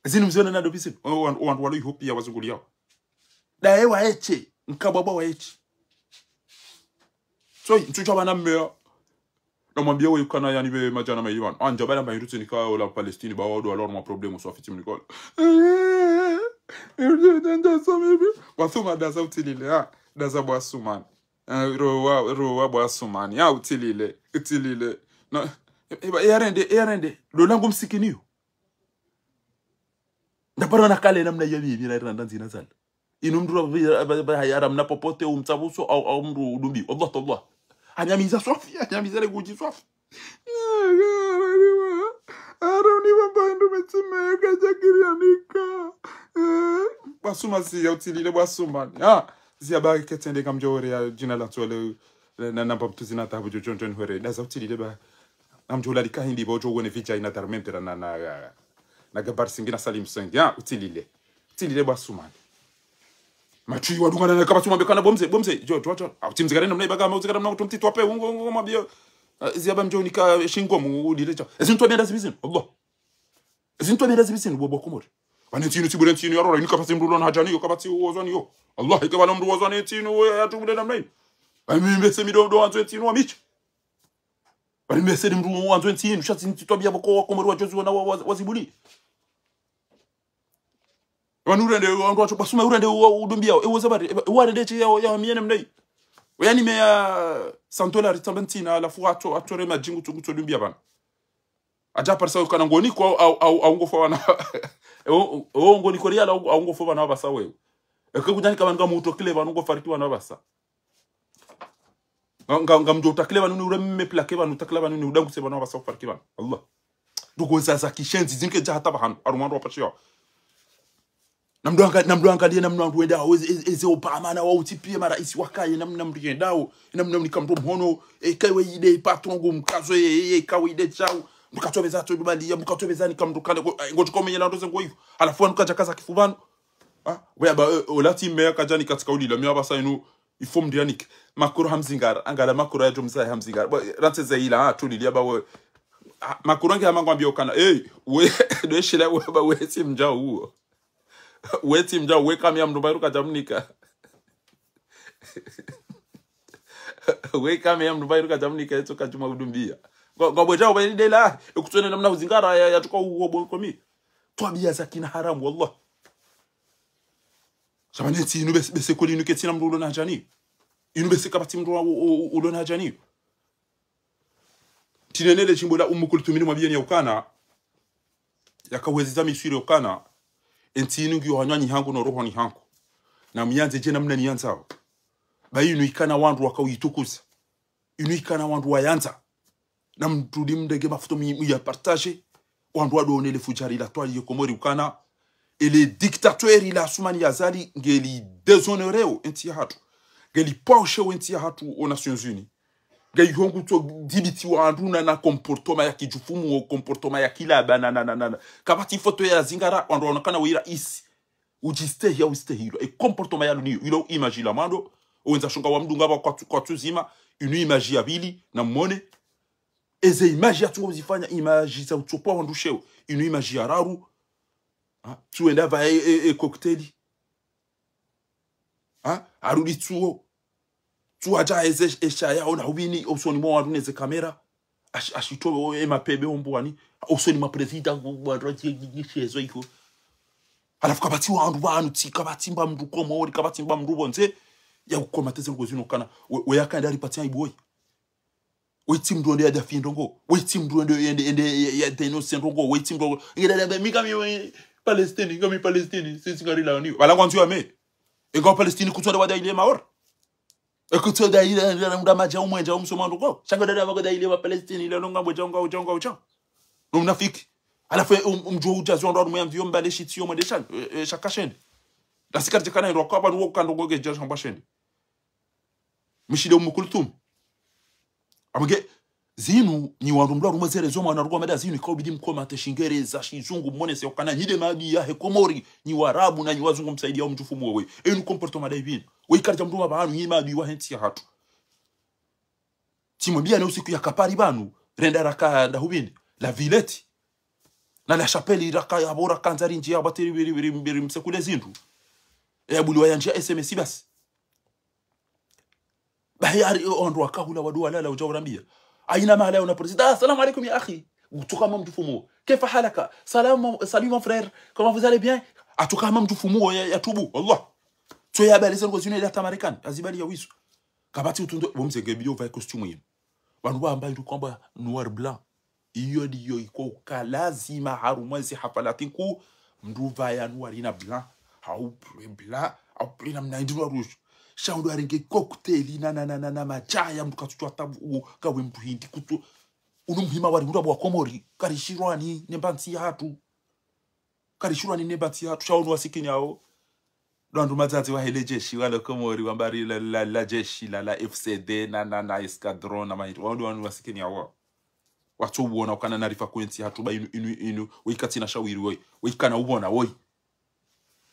Zinu mziona nado pisi, o, o, wandru walo iho pia wazunguliao. Daye waeshe, nkabwabwa waeshe. So, ntsudjuwa pvanu mmeya. Namwambia we ukana yani be madjana maili pvanu. Andja bala mba hiru tsi nika ola Palestine, ba wado walo harumwa problème, so afiti mnikolo. Wa Suma daza utsilile, ha. Daza bwa Sumani. Eh, rowa, rowa bwa Sumani. Ya utsilile, utsilile. Na, e, e, yarende, yarende. Lo langu msikiniyo. Ndaparo na kale namna ya bibi na iranda ndzina zala. Inu mdru ra-, ra-, ra-, ra-, yara mna popote, umtsabuso, au, au mdru udumbi. Allah, Allah. Anyamiza swafi, anyamiza le guji swafi. Ara univa mba ndu metsime, kajakiri anika. Eh, bwa Suma si ya utsilile bwa Suma. Ah, zia ba ketende kamdjore ya djina la tsole, na, na, namba mtu zina tabu djo, djo, djo, hore. Daza utsilile ba. Namdjo ula lika hindi ba udjo wene vijay na tarmentera na, na, na Gabar Singh na Salim Singh. Ya, utsilile. Utsilile bwa Sumani. Matwi wadungana na kabati umwambe kana bo mze, bo mze, djo, djo, djo. Au tsi mze kare namna ibaga, ma uze kare namna utu mtiti wape, ungo, ungo, mabio. Eh, ziaba mdjo nika shingo mu udire dja. Ezi ntwa menda zibizini, Allah. Ezi ntwa menda zibizini, bo, bo Komori. Wane ntinu, tsi bure ntinu, yarora, ini kapvatsi mdru lo na hadja niyo, kapvatsi uwozwa niyo. Allah, ike pvala mdru uwozwa ni ntinu, ya, ya tubule namna ini. Ami mbese mi do, do wandzo ntinu wa miche. Bali mbese ni mdru wandzo ntinu, sha tsi ntwabia pvoko wa Komori wadjozi wana wa, wa, wazibuli. Wanu urende, wandru watru, bwa Suma urende, wa, udumbia, e, woza bari, e, warende che ya, ya miene mnei. Weyani meya cent dollars tsamba ntsina, halafu hatru, hatru re madjingu tsu, tsu dumbia pvanu. Hadja parisa ukana ngoni ko, au, au, au ngofo wana. E, o, o, ngoni ko riyala, au, au ngofo wana wapvasa wewe. Eka kudjanika pvanu ngamtokile pvanu ngofariki pvanu apvasa. Nga, nga, ngamdjo utakile pvanu ni ure mme plaqué pvanu, utakile pvanu ni udanguse pvanu apvasa ufariki pvanu. Allah. Ndugu za, za kishenzi, zinu kedja hata pvahanu, harumwa wandru wapvashiwa. Namdru anga-, namdru angalie, namna wandru wendao, eze, eze, eze Obama na wao tsi pia maraisi wakaye, namna mdru yendao, namna mnika mdru mhono, e, kawe ide patron ngu mkazo, e, e, e, kawe ide chao, mkazo beza to bali, ya mkazo beza ni kamdru kale, ngo, e, ngo tuko menye na ndo ze ngo hivyo. Halafu wanu kadja kaza kifu pvanu. Ah, we aba, e, ola tsi meya kadja ni katika ulila, mi apvasa inu, il faut mdru yanike. Makuru hamzingara, angala makuru ya djomza hamzingara. Ba, rantse za ila, ha, tulilia ba we. Ha, makuru nge hama ngwambia ukana, hey, we, ndo shila we ba we tsi mdjau uwo. We tsi mdjau, we kamiya mdru mba iru kadja mnika. We kamiya mdru mba iru kadja mnika, etso kadjuma udumbia. Ngo, ngo bwe djau ba ili dela, ekutsone namna uzingara ya, ya tuka uwo bo komi. Twabia za kina haramu, wallah. Sha mana entsi inu bese, bese koli inu ketsina mdru ulo na hadja ni. Inu bese kapvatsi mdru wa, u-, u-, ulo na hadja ni. Tsi nene le shimbo la Umu Kulthum ni mwambie ni ya ukana. Yaka wezi za miswiri ukana. Entsi inu ngiyo hanywani hangu no rohoni hangu. Na muyandze dje namna niyandzao. Ba inu ikana wandru waka uyitukuza. Inu ikana wandru wayandza. Na mdru li mdenge mafuto mi, mi ya partage. Wandru wadone le fudjari la Twalibu ye Komori ukana. Ele dictateur la Assoumani Azali ngeli déshonoré o entsi ya hatru. Ngeli pwaushe o entsi ya hatru o Nations Unies. Nge ihongu tso dhibiti wandru na, na comportement ya kidjufumu, o comportement ya kilaba, na, na, na, na, na. Kapvatsi foto ya zingara, wandru waonekana we raisi. Udjistehi ya ustehilwa. E comportement ya luniyo. Ilo image la mwando. Owendza shonga wa mdunga ba kwatsu, kwatsu zima. Inu image ya pvili. Na mone. Eze image ya tsungo zifanya image za utsopva wandru sheo. Inu image ya raru. Ha? Tsuenda pva e, e, e cocktail. Ha? Harudi tsuo. Tsuo hadja eze esha ya ona hubini. Usoni mwa wandru neze kamera. Ash-, ashitowe o, e mapebe ombuwani. Usoni mwa prezida, wandru wa dje, dje, dje, shezo iko. Halafu kapvatsi wandru pvanu tsi, kapvatsi mba mdru Komori, kapvatsi mba mdru pvondze. Ya ukoma teze ngo zinu kana. We, we yakaenda ripatsi aibu woyi. We tsi mdru ende ya dafi ndrongo. We tsi mdru ende, ende, ende ya, ya dénonce ndrongo. We tsi mdru. Ngeda dabe, mi kami we Palestine, kami Palestine. Sisi ngari la ni. Wala kwanzu ya me. Ega Palestine kutswada wada ile maor. Ekutswada ile, ile mda madja umwendja umsoma ndrongo. Shango dada wako da ile wa Palestine, ile longa mwe djonga, djonga, djonga. No mnafiki. Halafu, um, umdjuo udja zwa ndo mwe amvio mbale shitsi yo mwende shani. E, e, shaka shende. Lasikari djekana ndo kwa pvanu wo kando ngoge dja shamba shende. Mshile Umu Kulthum. Amwenge, zinu, nyi wandru mlo harumwa zere zo mwana rugo mada zinu, ikaubidi mkomate shingereza, shizungu, mwonese ukana, nyi nde maadui yahe Komori, nyi warabu na nyi wazungu msaidia umdjufumu wewe. Enu comportement mada ivini. We ikaridja mdru mba pvanu, nyi maadui wahe ntsi ya hatru. Tsimwambia ne usiku ya kapari pvanu, renda raka nda hubini, la Villette. Na la Chapelle raka ya bora kandza rindji ya batiri biri, biri, biri msekule zindru. E ya buliwa ya ndjia S M S basi. Bahi hari, o, ondro wakahula wadu walala udja urambia. Haina mahala ya una polisi. Da, salam alaikum ya akhi. Utuka mwa mdjufumu. Kaifa halaka? Salam, salut mon frère. Comment vous allez bien? Atuka mwa mdjufumu ya, ya tubu. Wallah. Tso ya bali zengo zinu ila ta Marekani. Azibali ya wisu. Kapvatsi utundu, bo mze nge biyo vae costume yinu. Pvanu wamba ilu kwamba noir blanc. Iyo ndiyo iko uka lazima harumwa ezi hafalati nkuu, mndru upvaya noir na blanc, hau bleu blanc, hau bleu namna indi noir rouge. Sha mndru arenge cocktail na, na, na, na, na madjaya mndru katsutsu hata u, kawe mndru hindri kutsu. Unu muhima wari mndru wa Komori, karishirwani, ne mba ntsi yahatru. Karishirwani ne mba ntsi yahatru, sha unu wasikini yawo. Ndo wandru madzadze wahe le jeshi, walo Komori, wamba ri la, la, la jeshi, la, la F C D, na, na, na escadron, na mahiti. Wandru wanu wasikini yawo. Watso uona ukana narifa kwentsi yahatru ba inu, inu, inu, we ikatsina shawiri woyi. We ikana ubona woyi.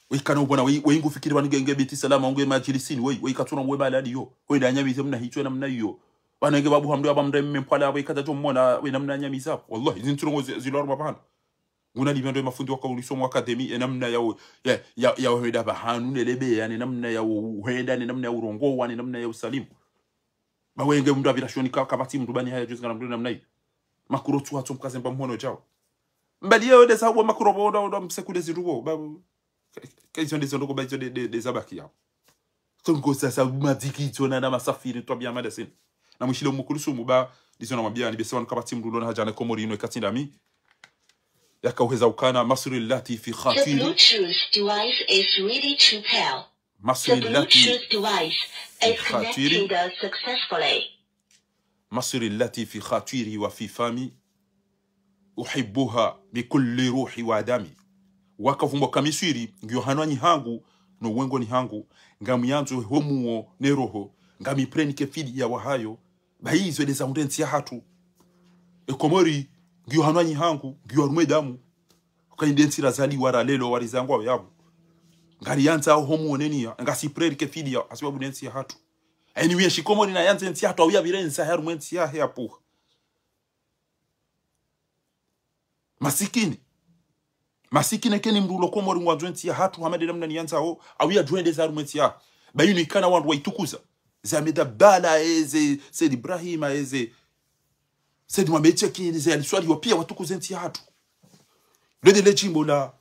We ikana ubona woyi, we ingufikiri pvanu nge, nge Beit Salam, nge madjilisini woyi. We ikatsuna uwe baladi yo. We nda nyamize mna hitswe namna iyo. Pvanu nge babu hamdu aba mre mme mpwala, we ikata to mwona, we namna nyamiza. Wallahi, izi ntsurongo zi, zilo harumwa pvanu. Nguna libendo mafundi waka ulisomo académie, e namna yao, ya, ya, yao hwenda pvahanu, ne lebeya, ne namna yao hwenda, ne namna yao urongowa, ne namna yao usalimu. Ba wenge mndru apvira shoni ka, kapvatsi mndru bani haya juzi kana mndru namna yi. Makuru tsu hatso mkaze mba mhono djao. Mbali yao nde sababu makuru bo, ndo, ndo msekule zindru bo. Ba, ka, ka izo nde zo ndoko ba izo nde, nde, nde zabaki yao. Tongo sasa madziki izo na, na masafiri, twabia mada sini. Na mwishile Umu Kulthum ba, ndizo namwambia ni bese wanu kapvatsi mndru ulo na haja ne Komori inu ikatsi ndami. Yaka uheza ukana, masuri lati fi khatiri. The Bluetooth device is ready to pair. مصر التي في خاطري، مصر التي في خاطري وفي فمي، أحبها بكل روحي ودمي. Waka pvumbo ka Miswiri, ngiyo hanwani hangu, no wengoni hangu, ngamiyandzo ho muo ne roho, ngamipreni ke fidiya wahayo, ba izo nde zahundre ntsi yahatru. E Komori, ngiyo hanwani hangu, ngiyo harumwa e damu, uka inde ntsi razaliwa, ralelwa, warizangwa yapvo. Ngariyandzao ho muo ne niya, ngasipreni ke fidiya, hasibabu ne ntsi yahatru. Eni uye shikomori nayandze ntsi yahatru, au yapvire ntsi yahe harumwa e ntsi yahe yapvuha. Masikini. Masikini keni mndru ulo Komori ngwandzo e ntsi yahatru, hama nde namna niyandzao, au yadjuwe nde za harumwa e ntsi yahe. Ba inu ikana wandru waitukuza. Ze Ahmed Abdallah, eze Said Ibrahim, eze Said Mohamed Cheikh, eze Ali Swalihi, wao piya watukuze ntsi yahatru. Lede le djimbo la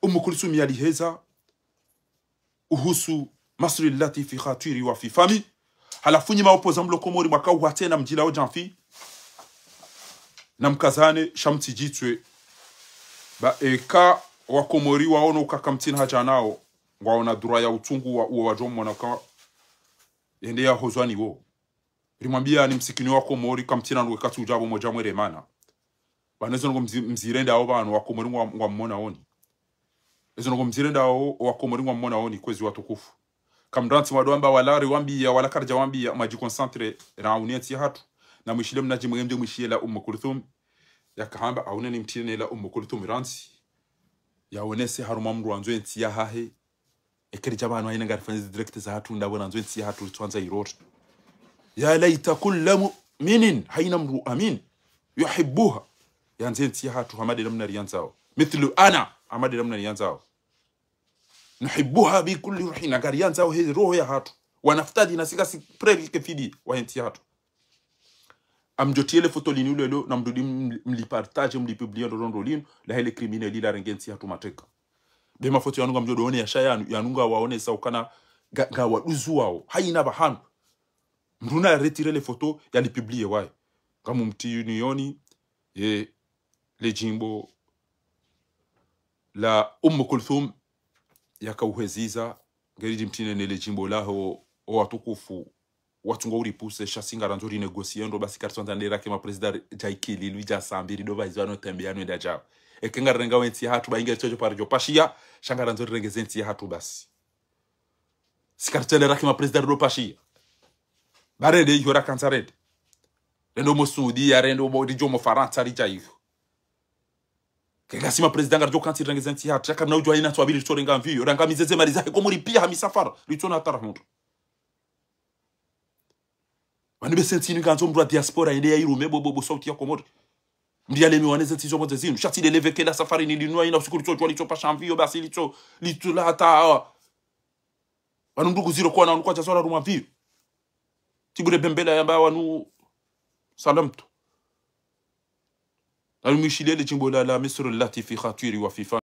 Umm Kulthum yaliheza, uhusu مصر التي في خاطري وفي فمي. Halafu nyi ma opposants mlo Komori mwaka uha tsena mdjilao djamfi. Namkazane, sha mtsidjitswe. Ba eka Wakomori waono uka kamtsina haja nao, ngwaona dhwara ya utungu wa uwo wadjo mwona ka yende yahozwa ni wo. Rimwambia ni msikini wa Komori, kamtsina ndrwe katsu udjapvo modja mweremana. Pvanu ezo ndrongoo mzi-, mzirendao pvanu Wakomori ngwa-, ngwamwona oni. Ezo ndrongoo mzirendao Wakomori ngwamwona oni, kwezi watukufu. Kamrantsi mwado wamba wala riwambia, wala karidja wambia, mwadji concentré, rauni e ntsi yahatru. Na mwishile mnadji mwenge mdje mwishiye la Umm Kulthum. Yakahamba, aune ni mtine la Umm Kulthum rantsi. Yaonese harumwa mndru wandzo e ntsi yahahe. Eka ridja pvanu hayina ngarifanye zi direct zahatru ndapvo nandzo e ntsi yahatru ritswandza irori. يا ليت كل مؤمن, hayina mndru amin, يحبها, yandze e ntsi yahatru hama nde namna riyandzao. مثل أنا, hama nde namna niyandzao. نحبها بكل روحنا, ngariyandzao he roho yahatru. Wanaftadi nasi ngasipreni ke fidiya wahe ntsi yahatru. Amdjo tiye le foto linu lelo, na mdrudi mli-, mlipartage, mlipublie ndrongoo linu, lahe le criminel larenge ntsi yahatru mateka. Be mafoto yanu ngamdjo doone yasha yanu, yanu ngawaonesa ukana nga-, ngawaduzuwao. Hayina pvahanu. Mndru na retire le foto, yalipublie waye. Ngamumtiyeni yoni, ye, le djimbo la Umm Kulthum, yakauheziza, ngeridji mtine ne le djimbo laho, o watukufu, watsungo uripuse, sha si ngarandzo rinégocier ndro, basi karitswandza nde rake ma président dja ikili, lwi dja sambiri, ndo pvahizo ano tembe yanu enda djao. Eke ngarirengao e ntsi yahatru, ba inge tsodjo paro djo pashiya, sha ngarandzo rirenge ze ntsi yahatru basi. Si karitswende rake ma président ndo pashiya. Ba rende iho rakandza rende. Rende omo Saudia, rende omo, ridjo omo Farantsa, ridja iho. Ke ngasi ma président ngaridjo kantsi rirenge ze ntsi yahatru, sha karina udjuwa hayina ntsu wapvili ritsorenga mviyo, rangamize ze mali zahe Komori piya ha misafara, ritsona hata rahundru. Wani be sentsi inu ngandzo mndru wa diaspora yende yayirume bo, bo, bo sauti ya Komori. Mndru yalemewa ne zentsi zo pvondze zinu. Sha tsi leleve kela safari ni linu hayina usiku litsodjuwa litsopasha mviyo, basi litso, litso la hata awa. Wanu ndugu ziro kwana wanu kwadja zora harumwa mviyo. Tsi bure bembela yamba wanu salamtu. Nanu mwishiliye le djimbo la, la مصر التي في خاطري وفي فمي.